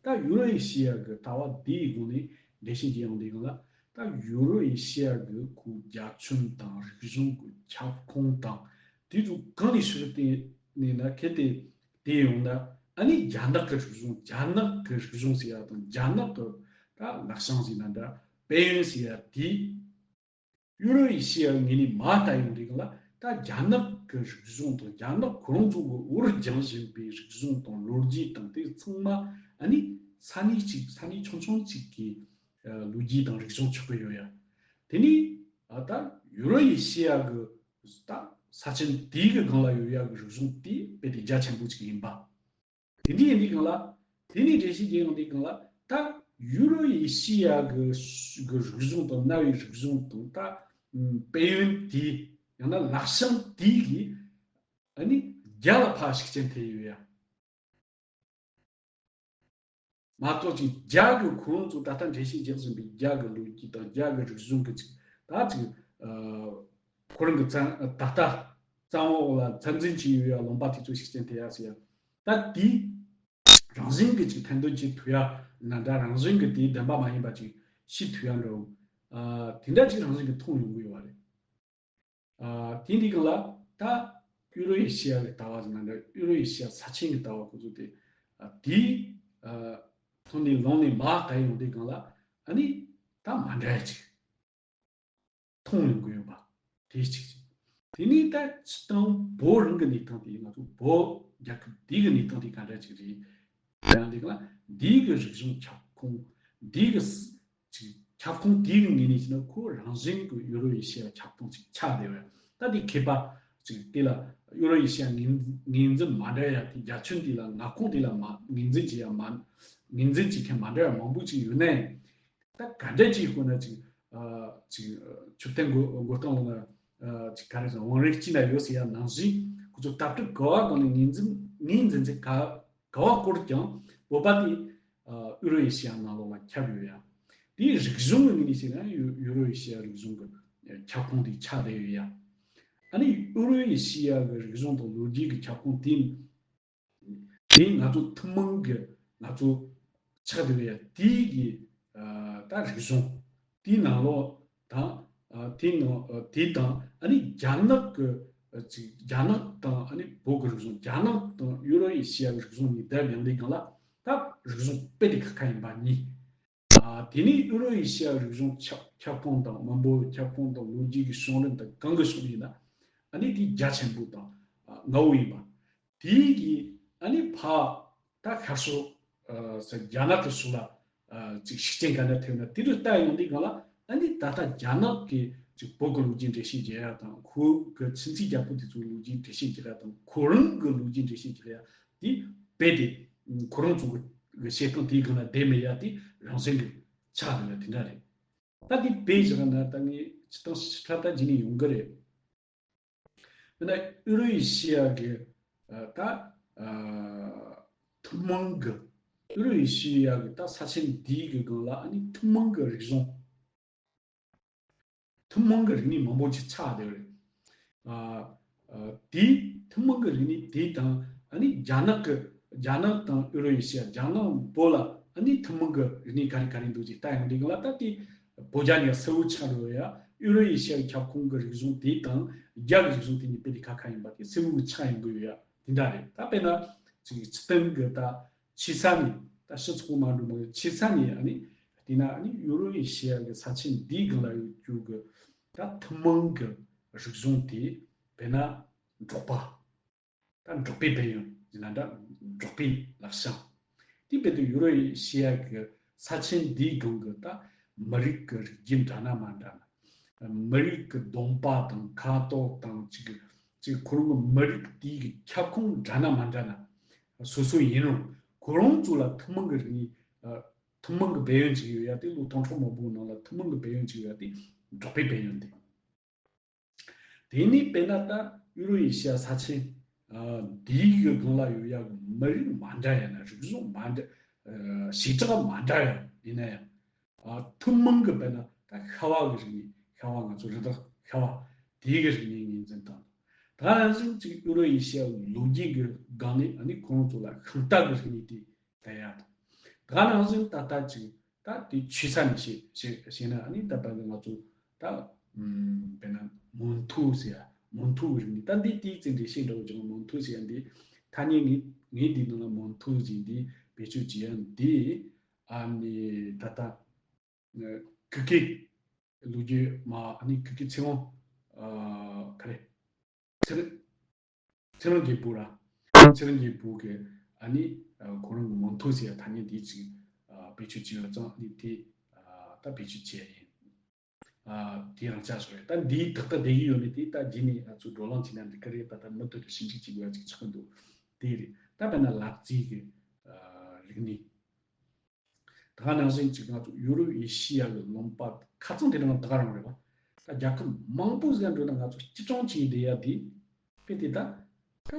ད་ཡུ་རོ་ཨེ་ཤི་ཡ་གི་ལྟ་བ་འདིའི་སྒོ་ནས་འགྲེལ་བཤད་བརྒྱབ་ཡོང་དུས་སྒང་ལ། ད་ཡུ་རོ་ཨེ་ཤི་ཡ་གི་ཁོ་རྒྱ་ཁྱོན་དང་རིག་གཞུང་གི་ཁྱབ་ཁོངས་དང་དེ་ཚོ་གང་ནས་ཤུགས་བཏོན་ནས་ན་གལ་ཏེ་དེ་ཡོང་ན་ཨ་ནི་རྒྱ་ནག་གི་རིག་གཞུང་རྒྱ་ནག་གི་རིག་གཞུང་ཟེར་ཡ་དང་རྒྱ་ནག་གི་ད་ལག་ཤང་ཟེར་ན་འདྲ་དཔལ་ཡོན་ཟེར་ཡ་དེ། ཡུ་རོ་ཨེ་ཤི་ཡ་ངོས་ནས་མ་ལྟ་ཡོང་དུས་སྒང་ལ་ད་རྒྱ་ནག་གི་རིག་གཞུང་དང་རྒྱ་ནག་ཁོ་རང་ཚོ་གི་དབུར་སྦྱངས་བཞིན་པའི་རིག་གཞུང་དང་ལོ་རྒྱུས་དང་དེ་ཚང་མ་ཨ་ནི་ས་གནས་གཅིག་ས་གནས་ཆུང་ཆུང་གཅིག་གི་ལོ་རྒྱུས་དང་རིག་གཞུང་ཆགས་ཀྱི་ཡོད་ཡ། དེ་ནས་ཨ་ད་ ཡུ་རོ་ཨེ་ཤི་ཡ་གི་ད་ས་ཆེན་དེའི་གི་སྒང་ལ་ཡོད་ཡ་གི་རིག་གཞུང་དེ་དཔེ་དེ་རྒྱ་ཆེན་པོ་ཅིག་ཡིན་པ། དེ་འདྲ་ཡིན་དུས་སྒང་ལ། དེ་ནས་འགྲེལ་བཤད་རྒྱག་ཡོང་དུས་སྒང་ལ། ད་ཡུ་རོ་ཨེ་ཤི་ཡ་གི་གི་རིག་གཞུང་དང་གནའ་བོའི་རིག་གཞུང་དང་། ད་དཔལ་ཡོན་དེ། ཡང་ན་ལག་ཤེས་དེ་གིས་ཨ་ནི་རྒྱ་ལ་ཕར་ཤུགས་རྐྱེན་ཐེབས་ཡོད་ཡ། མ་གཏོགས་ཅིག་རྒྱ་གི་ཁོ་རང་ཚོ་ད་ལྟ་འགྲེལ་བཤད་རྒྱག་བཞིན་པའི་རྒྱ་གི་ལོ་རྒྱུས་དང་རྒྱ་གི་རིག་གཞུང་གི་ཅིག་ད་ཅིག་ཨ་ཁོ་རང་གི་བཙན་ད་ལྟ་བཙན་འོག་ལ་ཚབ་འཛིན་བྱས་ཡོད་ཡ་ལུང་པ་དེ་ཚོ་ཤུགས་རྐྱེན་ཐེབས་ཡ་ཟེར་ཡ། ད་དེ་རང་བཞིན་གྱི་ཅིག་ཐེར་འདོན་བྱེད་ཐུབ་ཡ་ན་འདྲ། རང་བཞིན་གྱི་དེའི་བདེན་པ་མ་ཡིན་པ་ཅིག་ཤེས་ཐུབ་ཡ་འདྲ་བོ། ཨ་དེ་འདྲ་ཅིག་རང་བཞིན་གྱི་མཐོང་ཡོང་གི་ཡོད་པ་རེད། ཨ་དེ་འདི་གང་ལ་ད་ཡུ་རོ་ཨེ་ཤི་ཡ་གི་ལྟ་བ་ཟེར་ན་འདྲ། ཡུ་རོ་ཨེ་ཤི་ཡ་ས་ཆེན་གྱི་ལྟ་བ་ཁོ་ཚོ་དེ། ཨ་དེའི་ཨ་ཐོག་ནས་ལོང་ནས་མར་ལྟ་ཡོང་དུས་སྒང་ལ། ཨ་ནི་ད་མ་འདྲ་ཡ་ཅིག་མཐོང་ཡོང་གི་ཡོད་པ་དེ་གཅིག་ཅིག་དེ་ནས་ད་སྤྱིར་བཏང་བོད་རང་གི་གནས་སྟངས་དེ། ང་ཚོ་བོད་རྒྱལ་ཁབ་འདི་གི་གནས་སྟངས་དེ་ག་འདྲ་ཅིག་རེད། ཡང་འདི་ག་ལ་འདི་གི་རིག་གཞུང་ཁྱབ་ཁོངས་འདི་གི་ཅིག་ཁྱབ་ཁོངས་དེའི་ངོས་ནས་བྱས་ན་ཁོ་རང་བཞིན་གྱི་ཡུ་རོ་ཨེ་ཤི་ཡ་ཁྱབ་ཁོངས་ཅིག་ཆགས་བསྡད་ཡོད། ད་དེ་མཁས་པ་ཅིག་དེ་ལ་ཡུ་རོ་ཨེ་ཤི་ཡ་ངོས་ངོས་འཛིན་མ་འདྲ་ཡ་དེ། རྒྱ་ཁྱོན་དེ་ལ་མངའ་ཁོངས་དེ་ལ་མ་ངོས་འཛིན་བྱེད་ཡ་མ་ངོས་འཛིན་བྱེད་མཁན་མ་འདྲ་ཡ་མང་པོ་ཅིག་ཡོད་ནའི། ད་ག་འདྲ་ཅིག་དཔེར་ན་ཅིག་ཨ་ཅིག་མཆོད་རྟེན་མགོ་མགོ་སྟེང་ལ་ན་ཨ་ཅིག་ག་རེ་ཟེར། བང་རིམ་གཅིག་ན་ཡོད་ཟེར་ཡ་ནང་བཞིན། ཁོ་ཚོ་ལྟ་གྲུབ་ག་བ་གང་ནས་ངོས་འཛིན་ངོས་འཛིན་ཚེ་ག་ག་བ་བསྐོར་ཀྱང་བོད་པ་དེ་ཨ་ཡུ་རོ་ཨེ་ཤི་ཡ་ནང་ལོགས་ལ་ཁྱབ་ཡོད་ཡ། དེའི་རིག་གཞུང་གི་ངོས་ནས་བཤད་ན་ཡུ་ཡུ་རོ་ཨེ་ཤི་ཡ་རིག་གཞུང་གི་ཁྱབ་ཁོངས་དེ་ཆགས་བསྡད་ཡོད་ཡ། ཨ་ནི་ཡུ་རོ་ཨེ་ཤི་ཡ་གི་རིག་གཞུང་དང་ལོ་རྒྱུས་ཀྱི་ཁྱབ་ཁོངས་དེ་དེ་ང་ཚོ་ཐུན་མོང་གི་ང་ཚོ་ཆགས་བསྡད་ཡ་དེའི་གི་ཨ་ད་རིག་གཞུང་དེའི་ནང་ལོགས་དང་། ཨ་དེའི་ནང་ཨ་དེ་དང་། ཨ་ནི་རྒྱ་ནག་གི་ཨ་ཅིག་རྒྱ་ནག་དང་ཨ་ནི་བོད་ཀྱི་རིག་གཞུང་། རྒྱ་ནག་དང་ཡུ་རོ་ཨེ་ཤི་ཡ་གི་རིག་གཞུང་གཉིས་སྡེབ་ཡོང་དུས་སྒང་ལ། ད་རིག་གཞུང་དཔེ་དེ་ཁ་ཁ་ཡིན་པ་གཉིས། ཨ་དེ་ནས་ཡུ་རོ་ཨེ་ཤི་ཡ་རིག་གཞུང་ཁྱབ་ཁྱབ་ཁོངས་དང་། མི་འབོར་ཁྱབ་ཁོངས་དང་། ལོ་རྒྱུས་ཀྱི་བྱུང་རིམ་དང་། གང་གི་ཕྱོགས་ཡིན་ན་ཨ་ནི་དེ་རྒྱ་ཆེན་པོ་དང་ཨ་མངའ་འོག་ཡིན་པ། དེའི་གི་ཨ་ནི་ཕ་ད་ཤར་ཕྱོགས་ཨ་ཟེར་རྒྱ་ནག་གི་ཕྱོགས་ལ་ཨ་ཅིག་ཤུགས་རྐྱེན་ག་འདྲ་ཐེབས་ན། དེ་རུ་ལྟ་ཡོང་དུས་སྒང་ལ། ཨ་ནི་ད་ལྟ་རྒྱ་ནག་གི་ཅིག་བོད་ཀྱི་ལོ་རྒྱུས་འགྲེལ་བཤད་རྒྱག་ཡ་དང་། ཁོ་གི་ཁྱིམ་མཚེས་རྒྱལ་པོ་དེ་ཚོའི་ལོ་རྒྱུས་འགྲེལ་བཤད་རྒྱག་ཡ་དང་། ཁོ་རང་གི་ལོ་རྒྱུས་འགྲེལ་བཤད་རྒྱག་ཡ་དེ་རྦད་དེ་ཁོ་རང་ཚོ་གི་གི་བཤད་སྟངས་དེའི་སྒང་ལ་བསྡད་མེད་ཡ་དེ་རང་བཞིན་གྱི་ཆགས་འདུག་ཡ་དེ་འདྲ་རེད། ད་དེ་དཔེ་བཞག་ན་ད་ངས་སྤྱིར་བཏང་ཞིབ་ཕྲ་ད་བྱས་ནས་ཡོང་གི་རེད། དཔེར་ན་ཡུ་རོ་ཨེ་ཤི་ཡ་གི་ཨ་ད་ཨ་ཐུན་མོང་གི་ཡུ་རོ་ཨེ་ཤི་ཡ་གི་ད་ས་ཆེན་འདིའི་གི་སྒང་ལ་ཨ་ནི་ཐུན་མོང་གི་རིག་གཞུང་། ཐུན་མོང་གི་རིག་གནས་མང་པོ་ཅིག་ཆགས་བསྡད་ཡོད་རེད། ཨ་ཨ་དེའི་ཐུན་མོང་གི་རིག་གནས་དེ་དང་། ཨ་ནི་རྒྱ་ནག་གི་རྒྱ་ནག་དང་ཡུ་རོ་ཨེ་ཤི་ཡ། རྒྱ་ནག་བོད་ལ་ཨ་ནི་ཐུན་མོང་གི་རིག་གནས་ག་རེ་ག་རེ་འདུག་ཅེས་ལྟ་ཡོང་དུས་སྒང་ལ། ད་དེ་བོད་རྒྱ་གཉིས་གསལ་བོ་ཆགས་འགྲོ་ཡ། ཡུ་རོ་ཨེ་ཤི་ཡའི་ཁྱབ་ཁོངས་ཀྱི་རིག་གཞུང་དེ་དང་རྒྱ་གི་རིག་གཞུང་དེ་གཉིས་དཔེ་དེ་ཁ་ཁ་ཡིན་པ་དེ་གསལ་བོ་ཆགས་ཡོང་གི་ཡོད་ཡ། དེ་འདྲ་རེད། ད་དཔེར་ན་ཅིག་སྤྱི་བཏང་གི་ད་ཆེ་ས་ནས། ད་སྤྱི་ཚོགས་མ་འགྲོ་མ་ཆེ་ས་ནས་ཨ་ནི་དེ་ན་ཨ་ནི་ཡུ་རོ་ཨེ་ཤི་ཡ་གི་ས་ཆེན་འདིའི་སྒང་ལ་ཡོད་རྒྱུ་གི་ད་ཐུན་མོང་གི་རིག་གཞུང་དེ་དཔེར་ན་འབྲོག་པ། ད་འབྲོག་པའི་དཔལ་ཡོན་ཡིན་ན་འདྲ། འབྲོག་པའི་ལག་ཤེས། དེ་དཔེ་དེ་ཡུ་རོ་ཨེ་ཤི་ཡ་གི་ས་ཆེན་འདིའི་སྒང་གི་ད་མི་རིགས་ཀྱི་རིགས་རྒྱུད་འདྲ་ན་མ་འདྲ་ན། མི་རིགས་ཀྱི་གདོང་པ་དང་ཁ་དོག་དང་། ཅིག་ཅིག་ཁོ་རང་གི་མི་རིགས་དེའི་གི་ཁྱབ་ཁོངས་འདྲ་ན་མ་འདྲ་ན། སོ་སོ་ཡིན་རུང་ཁོ་རང་ཚོ་ལ་ཐུན་མོང་གི་རིག་གནས། ཨ་ཐུན་མོང་གི་དཔལ་ཡོན་ཅིག་ཡོད་ཡ་དེ། ལོ་སྟོང་ཕྲག་མང་པོའི་ནང་ལ་ཐུན་མོང་གི་དཔལ་ཡོན་ཅིག་ཡོད་ཡ་དེ་འབྲོག་པའི་དཔལ་ཡོན་དེ། དེ་ནས་དཔེར་ན་ད་ཡུ་རོ་ཨེ་ཤི་ཡ་ས་ཆེན་ཨ་འདིའི་གི་སྒང་ལ་ཡོད་ཡ་གི་མི་རིགས་མ་འདྲ་ཡ་ན། རིག་གཞུང་མ་འདྲ། ཨ་བྱེ་བྲག་མ་འདྲ་ཡ་ཡིན་ན་ཡང་། ཨ་ཐུན་མོང་གི་དཔེར་ན་ད་ཤ་བ་གི་རིག་གནས། ཤ་བ། ང་ཚོ་རི་དྭགས་ཤ་བ་དེའི་གི་རིག་གནས་ངོས་འཛིན་བཏང་། ད་ནང་བཞིན་ཅིག་ཡུ་རོ་ཨེ་ཤི་ཡ་ལོ་རྒྱུས་ཀྱི་སྒང་ནས་ཨ་ནི་ཁོང་ཚོ་ལ་ཤིང་རྟ་གི་རིག་གནས་དེ་ལྟ་ཡ་དང་། ད་ནང་བཞིན་ད་ལྟ་ཅིག་ད་དེ་ཆེ་ས་ནས་བཤད་བཤད་བཤད་ན། ཨ་ནི་ད་ལྟ་ང་ཚོ་ད་ཨམ་དཔེར་ན་མོན་ཐུ་ཟེར་ཡ། མོན་ཐུ་གི་རིག་གནས། ད་འདི་དེའི་ཚེ་འགྲེལ་བཤད་འདྲ་བོ་ཅིག་མོན་ཐུ་ཟེར་ཡ་འདི། ཐ་སྙད་ངས་ངས་འདི་ནང་ལ་མོན་ཐུ་ཟེར་འདི་བེད་སྤྱོད་བྱེད་ཡ་འདི། ཨ་ནི་ད་ལྟ་ཨ་གུ་གེ་ལོ་རྒྱུས་མ། ཨ་ནི་གུ་གེ་ཚེ་དབང་། ཨ་ག་རེ། ཚེ་རིང་ཚེ་རིང་རྒྱལ་པོ་ར། ཚེ་རིང་རྒྱལ་པོ་གི་ཨ་ནི་ཨ་ཁོ་རང་གི་མོན་ཐུ་ཟེར་ཡ་ཐ་སྙད་དེ་ཅིག་ཨ་བེད་སྤྱོད་བྱས་ཡོད་ཙང་། ཨ་ནི་དེ་ཨ་ད་བེད་སྤྱོད་བྱས་ཡིན། ཨ་དེ་ཡང་བྱ་ཞིག་རེད། ད་འདིའི་ཏག་ཏག་བསྡད་ཀྱི་ཡོད་མེད་དེ་ད་རྗེས་ནས་ང་ཚོ་བགྲོ་གླེང་བྱས་ན་འགྲིག་གི་རེད། ད་ལྟ་མུ་མཐུད་དུ་ཞིབ་འཇུག་བྱེད་དགོས་ཡ་ཅིག་ཆགས་ཀྱི་འདུག་དེ་རེད། ད་དཔེར་ན་ལབ་རྩེ་གི་ཨ་རིག་གནས། ད་ག་ནང་བཞིན་ཅིག་ང་ཚོ་ཡུ་རོབ་ཨེ་ཤི་ཡ་གི་ལུང་པ་ཁ་ཚང་དེ་རང་ད་ག་རང་རེད་བ། ད་རྒྱལ་ཁབ་མང་པོ་ཟིག་འགྲོ་ན་ང་ཚོ་སྐྱིད་གྲོང་ཅིག་བསྡད་ཡ་དེ་དཔེ་དེ་ད་ད་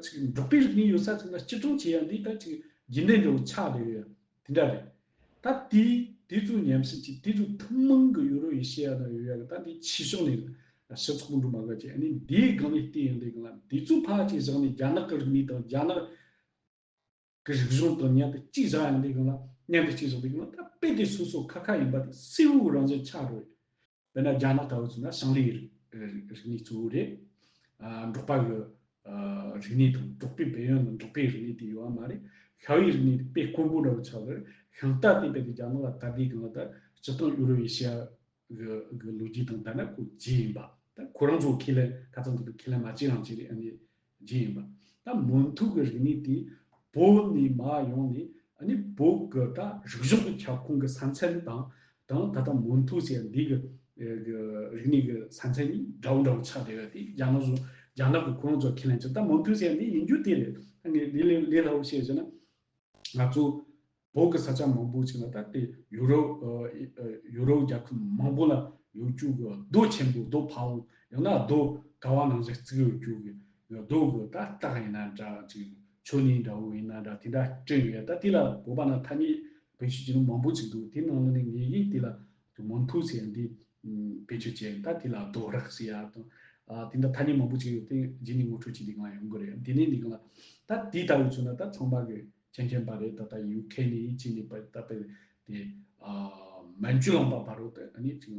ཅིག་འབྲོག་པའི་རིག་གནས་ཡོད་ས་ཅིག་ལ་སྐྱིད་གྲོང་བྱེད་ཡ་འདི་ད་ཅིག་རྒྱུན་ལྡན་འདྲ་བོ་ཆགས་བསྡད་ཡོད་ཡ་དེ་འདྲ་རེད། ད་དེ་དེ་ཚོ་ཉམས་ཞིབ་ཅིག་དེ་ཚོ་ཐུན་མོང་གི་ཡུ་རོབ་ཨེ་ཤི་ཡ་ན་ཡོད་ཡ་གི་ད་འདི་ཕྱི་ཕྱོགས་ནས་སྤྱི་ཚོགས་འགྲོ་མ་དགོས་ཀྱི་ཨ་ནི་འདིའི་སྒང་ནས་བལྟས་ཡོང་དུས་སྒང་ལ་འདི་ཚོ་ཕར་ཅིག་བཞག་ནས་རྒྱ་ནག་གི་རིག་གནས་དང་རྒྱ་ནག་གི་རིག་གཞུང་དང་མཉམ་དུ་གཅིག་བཞག་ཡོང་དུས་སྒང་ལ་མཉམ་དུ་གཅིག་བཞག་དུས་སྒང་ལ་ད་དཔེ་དེ་སོ་སོ་ཁ་ཁ་ཡིན་པ་དེ་གསལ་བོ་རང་བཞིན་ཆགས་འགྲོ་ཡོད། དཔེར་ན་རྒྱ་ནག་ལྟ་བུ་ཚོ་ན་ཞང་ལིའི་རིག་རིག་གནས་གཙོ་བོ་རེད། ཨ་འབྲོག་པ་གི་ཨ་རིག་གནས་དང་འབྲོག་པའི་བལ་ཡོན་ནི་འབྲོག་པའི་རིག་གནས་དེ་ཡོད་པ་མ་རེད། ཤ་བའི་རིག་གནས་དེ་དཔེ་དཀོན་པོ་འདྲ་བོ་ཆགས་པ་རེད། ཤིང་རྟ་དེ་དཔེ་དེ་རྒྱ་ནག་ལ་ད་ལྟའི་སྒང་ལ་ད་སྤྱིར་བཏང་ཡུ་རོབ་ཨེ་ཤི་ཡ་གི་གི་ལོ་རྒྱུས་དང་ལྡན་ན་ཁོ་རྗེས་ཡིན་པ། ད་ཁོ་རང་ཚོ་ཁས་ལེན་ཁ་ཚང་དུ་ཁས་ལེན་མ་བྱེད་རང་བྱེད་རེད། ཨ་ནི་རྗེས་ཡིན་པ། ད་མོན་ཐུ་གི་རིག་གནས་དེ་བོད་ནས་མར་ཡོང་ནས་ཨ་ནི་བོད་གི་ད་རིག་གཞུང་གི་ཁྱབ་ཁོངས་ཀྱི་ས་མཚམས་དང་དང་ད་ལྟ་མོན་ཐུ་ཟེར་འདི་གི་གི་རིག་གནས་ཀྱི་ས་མཚམས་གཉིས་འདྲ་བོ་འདྲ་བོ་ཆགས་བསྡད་ཡོད་དེ། རྒྱ་ནག་ཚོ་རྒྱ་ནག་གི་ཁོ་རང་ཚོ་ཁས་ལེན་ཅིག་ད་མོན་ཐུ་ཟེར་འདི་ཡིན་རྒྱུ་དེ་རེད། ཨ་ནི་ལས་ལས་ལས་སླ་བོ་བཤད་ཟེར་ན། ང་ཚོ་བོད་ཀྱི་ས་ཆ་མང་པོ་ཞིག་ལ་ད་ལྟའི་ཡུ་རོབ་ཨ་ཨ་ཡུ་རོབ་རྒྱལ་ཁབ་མང་པོ་ལ་ཡོད་རྒྱུ་གི་རྡོ་ཆེན་པོ་རྡོ་ཕ་བོང་ཡང་ན་རྡོ་ཀ་བ་ནང་བཞིན་བརྩིགས་ཡོད་རྒྱུ་གི་རྡོ་གི་ད་རྟགས་ཡིན་ན་འདྲ་ཅིག་ཆོས་ཉིད་འདྲ་བོ་ཡིན་ན་འདྲ་དེ་འདྲ་བསྐྲུན་ཡོད། ད་དེ་ལ་བོད་པ་ན་ཐ་སྙད་བེད་སྤྱོད་བྱེད་ནི་མང་པོ་ཞིག་འདུག་དེ་ནང་ལ་ནི་ངེད་ཀྱིས་དེ་ལ་མོན་ཐུ་ཟེར་ཡ་འདི་བེད་སྤྱོད་བྱས། ད་དེ་ལ་རྡོ་རག་ཟེར་ཡ་དང་ཨ་དེ་འདྲ་ཐ་སྙད་མང་པོ་ཞིག་ཡོད་དེ་རྗེས་ནས་ངོ་སྤྲོད་བྱེད་དེ་གང་ཡོང་གི་རེད། དེ་ནས་འདི་གང་ལ་ད་དེ་ལྟ་བུ་བྱུང་ན་ད་ཚང་མ་གི་མཁྱེན་མཁྱེན་པ་རེད། ད་ལྟ་ཡུ་ཁེ་ནས་ཅི་ནས་པ་ད་པའི་དེ་ཨ་མན་ཇུ་ལུང་པ་བར་རོ་དེ་ཨ་ནི་ཅིག་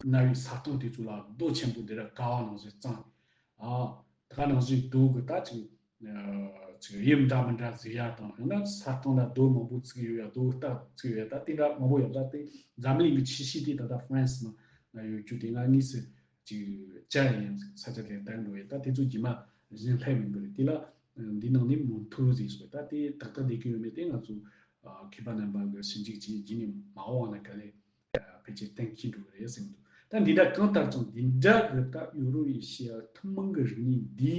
གནའ་བོའི་ས་སྟོང་དེ་ཚོ་ལ་རྡོ་ཆེན་པོ་དེ་ར་ཀ་བ་ནང་བཞིན་གཙང་ཨ་ད་ག་ནང་བཞིན་རྡོ་གི་ད་ཅིག་ཨ་ཅིག་དབྱིབས་འདྲ་མི་འདྲ་ཟེར་ཡ་དང་ཡང་ན་ས་སྟོང་ལ་རྡོ་མང་པོ་བརྩིགས་ཡོད་ཡ་རྡོ་རྟགས་བརྩིགས་ཡོད་ཡ་ད་དེ་འདྲ་མང་པོ་ཡོད། ད་དེ་འཛམ་གླིང་གི་ཆེ་ཤོས་དེ་ད་ལྟ་ཧྥ་རན་སི་ནང་ཡོད་རྒྱུ་དེ་ང་གཉིས་སུ། ཅིག་བཅར་ཡིན་ས་ཆ་དེ་བསྟན་འགྲོ་ཡིན། ད་དེ་ཚོ་རྗེས་མ་གཞན་ལྷད་མི་འདུག་རེད། དེ་ལ་འདི་ནང་ནས་མོན་ཐུ་ཟེར་སོང་། ད་དེ་ཏག་ཏག་བསྡད་ཀྱི་ཡོད་མེད་དེ་ང་ཚོ་མཁས་པ་རྣམ་པ་གི་ཞིབ་འཇུག་བྱས་རྗེས་ནས་མ་འོངས་ལ་ག་ལེ་ཕལ་ཆེར་གཏན་འཁེལ་འགྲོ་གི་རེད་བསམ་འདུག་ད་འདི་འདྲ་གང་ལྟར་ཀྱང་འདི་འདྲ་གི་ད་ཡུ་རོབ་ཨེ་ཤི་ཡ་ཐུན་མོང་གི་རིག་གནས་འདི་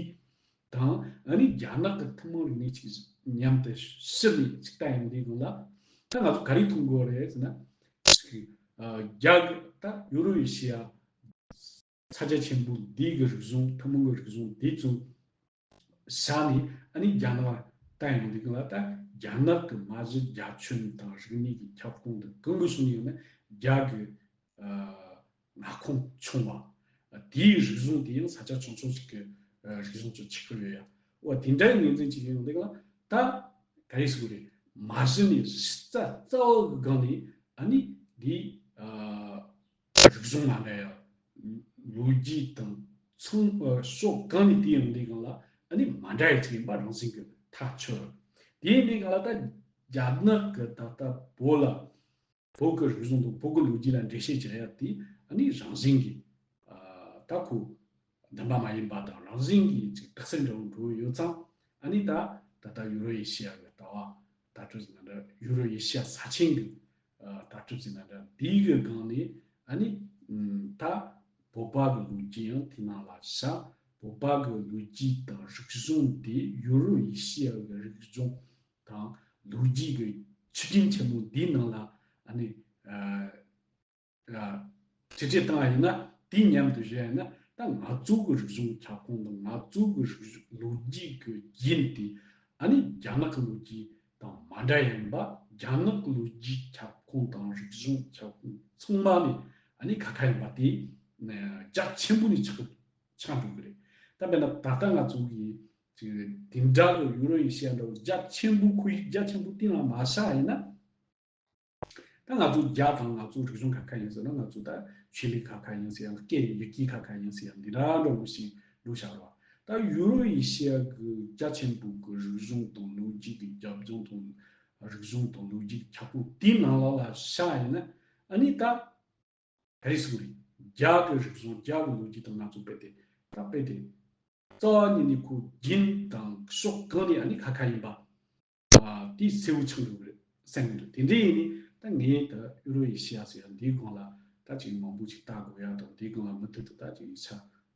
དང་ཨ་ནི་རྒྱ་ནག་གི་ཐུན་མོང་རིག་གནས་ཅིག་མཉམ་དུ་ཕྱི་ནས་ཅིག་ལྟ་ཡོང་དུས་སྒང་ལ་ད་ང་ཚོ་ག་རེ་མཐོང་དགོས་རེད་ཟེར་ན། ཅིག་རྒྱ་གི་ད་ཡུ་རོབ་ཨེ་ཤི་ཡ། ས་ཆ་ཆེན་པོ་འདི་གི་རིག་གཞུང་ཐུན་མོང་གི་རིག་གཞུང་འདི་ཚོ་བཞག་ནས་ཨ་ནི་རྒྱ་ནག་ལ་ལྟ་ཡོང་དུས་སྒང་ལ་ད་རྒྱ་ནག་གི་མ་གཞི་རྒྱ་ཁྱོན་དང་རིག་གནས་ཀྱི་ཁྱབ་ཁོངས་དང་གང་གི་ཕྱོགས་ནས་ཡོང་ན་རྒྱ་གི་ཨ་མངའ་ཁོངས་ཆུང་བ། དེའི་རིག་གཞུང་དེ་ཡང་ས་ཆ་ཆུང་ཆུང་ཞིག་གི་ཨ་རིག་གཞུང་ཚོ་ཆགས་ཀྱི་ཡོད་ཡ། འོ་དེ་འདྲའི་ངོས་འཛིན་བྱེད་ཀྱི་ཡོང་དུས་སྒང་ལ་ད་ག་རེ་ཟེར་དགོས་རེད། མ་གཞི་ནས་རྩ་རྩ་བ་གི་སྒང་ནས་ཨ་ནི་འདི་ཨ། རིག་གཞུང་མ་འདྲ་ཡ། ལོ་རྒྱུས་དང་མཚུངས་པ་ཕྱོགས་གང་ནས་བལྟས་ཡོང་དུས་སྒང་ལ་ཨ་ནི་མ་འདྲ་ཡ་ཅིག་ཡིན་པ་རང་བཞིན་གྱི་ཐག་ཆོད། དེ་ཡིན་དུས་སྒང་ལ་ད་རྒྱ་ནག་གི་ད་ལྟ་བོད་ལ་བོད་ཀྱི་རིག་གཞུང་དང་བོད་ཀྱི་ལོ་རྒྱུས་ལ་འགྲེལ་བཤད་བྱེད་ཡ་དེ་ཨ་ནི་རང་བཞིན་གྱི་ཨ་ད་ཁོ་འདུན་པ་མ་ཡིན་པ་དང་རང་བཞིན་གྱི་ཅིག་དག་སེལ་འདྲ་བོ་འགྲོ་ཡོད་ཙང་ཨ་ནི་ད་ད་ལྟ་ཡུ་རོ་ཨེ་ཤི་ཡ་གི་ལྟ་བ་ལྟ་གྲུབ་ཟེར་ན་འདྲ་ཡུ་རོ་ཨེ་ཤི་ཡ་ས་ཆེན་གྱི་ཨ་ལྟ་གྲུབ་ཟེར་ན་འདྲ་འདིའི་གི་སྒང་ནས་ཨ་ནི་ཨམ་ད་བོད་པ་གི་ལོ་རྒྱུས་ཡང་དེ་ནང་ལ་བཞག་བོད་པ་གི་ལོ་རྒྱུས་དང་རིག་གཞུང་དེ་ཡུ་རོ་ཨེ་ཤི་ཡ་གི་རིག་གཞུང་དང་ལོ་རྒྱུས་ཀྱི་ཆུ་རྒྱུན་ཆེན་མོ་འདིའི་ནང་ལ་ཨ་ནི་ཨ་ཨ་ཁྲིད་ཁྲིད་བཏང་བ་ཡིན་ན་དེ་མཉམ་དུ་བཞག་ཡིན་ན་ད་ང་ཚོ་གི་རིག་གཞུང་ཁྱབ་ཁོངས་དང་ང་ཚོ་གི་རིག་གཞུང་ལོ་རྒྱུས་ཀྱི་རྒྱུན་དེ་ཨ་ནི་རྒྱ་ནག་གི་ལོ་རྒྱུས་དང་མ་འདྲ་ཡིན་པ་རྒྱ་ནག་གི་ལོ་རྒྱུས་ཁྱབ་ཁོངས་དང་རིག་གཞུང་ཁྱབ་ཁོངས་ཚང་མ་ནས་ཨ་ནི་ཁ་ཁ་ཡིན་པ་དེ་རྒྱ་ཆེན་པོ་ནས་ཆགས་ཆགས་འགྲོ་གི་རེད། ད་དཔེར་ན་ད་ལྟ་ང་ཚོ་གི་ཅིག་དེ་འདྲ་གི་ཡུ་རོ་ཨེ་ཤི་ཡ་འདྲ་བོ་རྒྱ་ཆེན་པོ་ཁོ་ཡི་རྒྱ་ཆེན་པོ་དེ་ལ་མ་བཞག་ཡིན་ན། ད་ང་ཚོ་རྒྱ་དང་ང་ཚོ་རིག་གཞུང་ཁ་ཁ་ཡིན་ཟེར་ན་ང་ཚོ་ད་ཆོས་ལུགས་ཁ་ཁ་ཡིན་ཟེར་ཡང་སྐད་ཡི་གེ་ཁ་ཁ་ཡིན་ཟེར་ཡང་འདི་འདྲ་འདྲ་བོ་ཞིག་འགྲོ་བཞག་རོགས། ད་ཡུ་རོ་ཨེ་ཤི་ཡ་གི་རྒྱ་ཆེན་པོ་གི་རིག་གཞུང་དང་ལོ་རྒྱུས་ཀྱི་རྒྱབ་ལྗོངས་དང་རིག་གཞུང་དང་ལོ་རྒྱུས་ཀྱི་ཁྱབ་ཁོངས་དེའི་ནང་ལ་ལ་བཞག་ཡིན་ན་ཨ་ནི་ད། ག་རེ་ཟེར་དགོས་རེད། རྒྱ་གི་རིག་གཞུང་རྒྱ་གི་ལོ་རྒྱུས་དང་ང་ཚོ་དཔེ་དེ་ད་དཔེ་དེ་རྩ་བ་ཉིད་ནས་ཁོ་རྒྱུན་དང་ཕྱོགས་གང་ནས་ཨ་ནི་ཁ་ཁ་ཡིན་པ་ཨ་དེ་གསལ་བོ་ཆགས་འགྲོ་གི་རེད་བསམ་གི་འདུག་དེ་འདྲ་ཡིན་ནི་ད་ངས་ད་ཡུ་རོ་ཨེ་ཤི་ཡ་ཟེར་ཡ་འདིའི་སྒང་ལ་ ད་ཅིག་མང་པོ་ཅིག་ལྟ་དགོས་ཡ་དང་། དེའི་སྒང་ལ་མུ་མཐུད་དུ་ད་ཅིག་ཡིག་ཆ་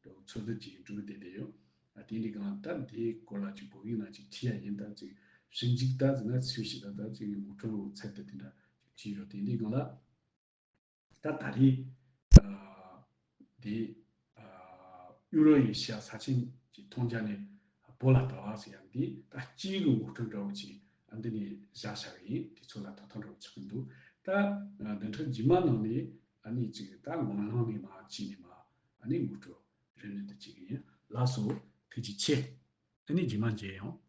འདྲ་བོ་འཚོལ་སྡུད་ཅིག་འགྲོ་བསྡད་བསྡད་ཡོད། ཨ་དེ་འདྲའི་སྒང་ལ་ད་དེའི་སྐོར་ལ་ཅིག་བོད་ཡིག་ནང་ཅིག་བྲིས་ཡ་ཡིན། ད་ཅིག་ཞིབ་འཇུག་ད་ཟེར་ན་ཚུལ་ཞིག་ད་ད་ཅིག་ངོ་སྤྲོད་ཚད་དེ་དེ་འདྲ་ཅིག་བྲིས་ཡོད། དེ་འདྲའི་སྒང་ལ། ད་ད་རེས་ཨ་དེ་ཨ་ཡུ་རོ་ཨེ་ཤི་ཡ་ས་ཆེན་གྱི་མཐོང་རྒྱ་ནས་བོད་ལ་ལྟ་བ་ཟེར་ཡ་འདི་ད་སྤྱིའི་གི་ངོ་སྤྲོད་འདྲ་བོ་ཅིག་ཨ་འདི་ནས་བཞག་བཞག་གི་ཡིན། དུས་ཚོད་ལ་ཐོབ་ཐང་འདྲ་བོ་ཆགས་ཀྱི་འདུག། ད་ཨ་བདུན་ཕྲག་རྗེས་མ་ནང་ནས་ཨ་ནི་ཅིག་ད་ངོ་ལངས་ནས་མ་བྱས་ནས་མ་ཨ་ནི་ངོ་སྤྲོད་རེ་ནས་དུ་བྱེད་ཀྱི་ཡིན། ལགས་སོ། ཐུགས་རྗེ་ཆེ། ཨ་ནི་རྗེས་མ་མཇལ་ཡོང་།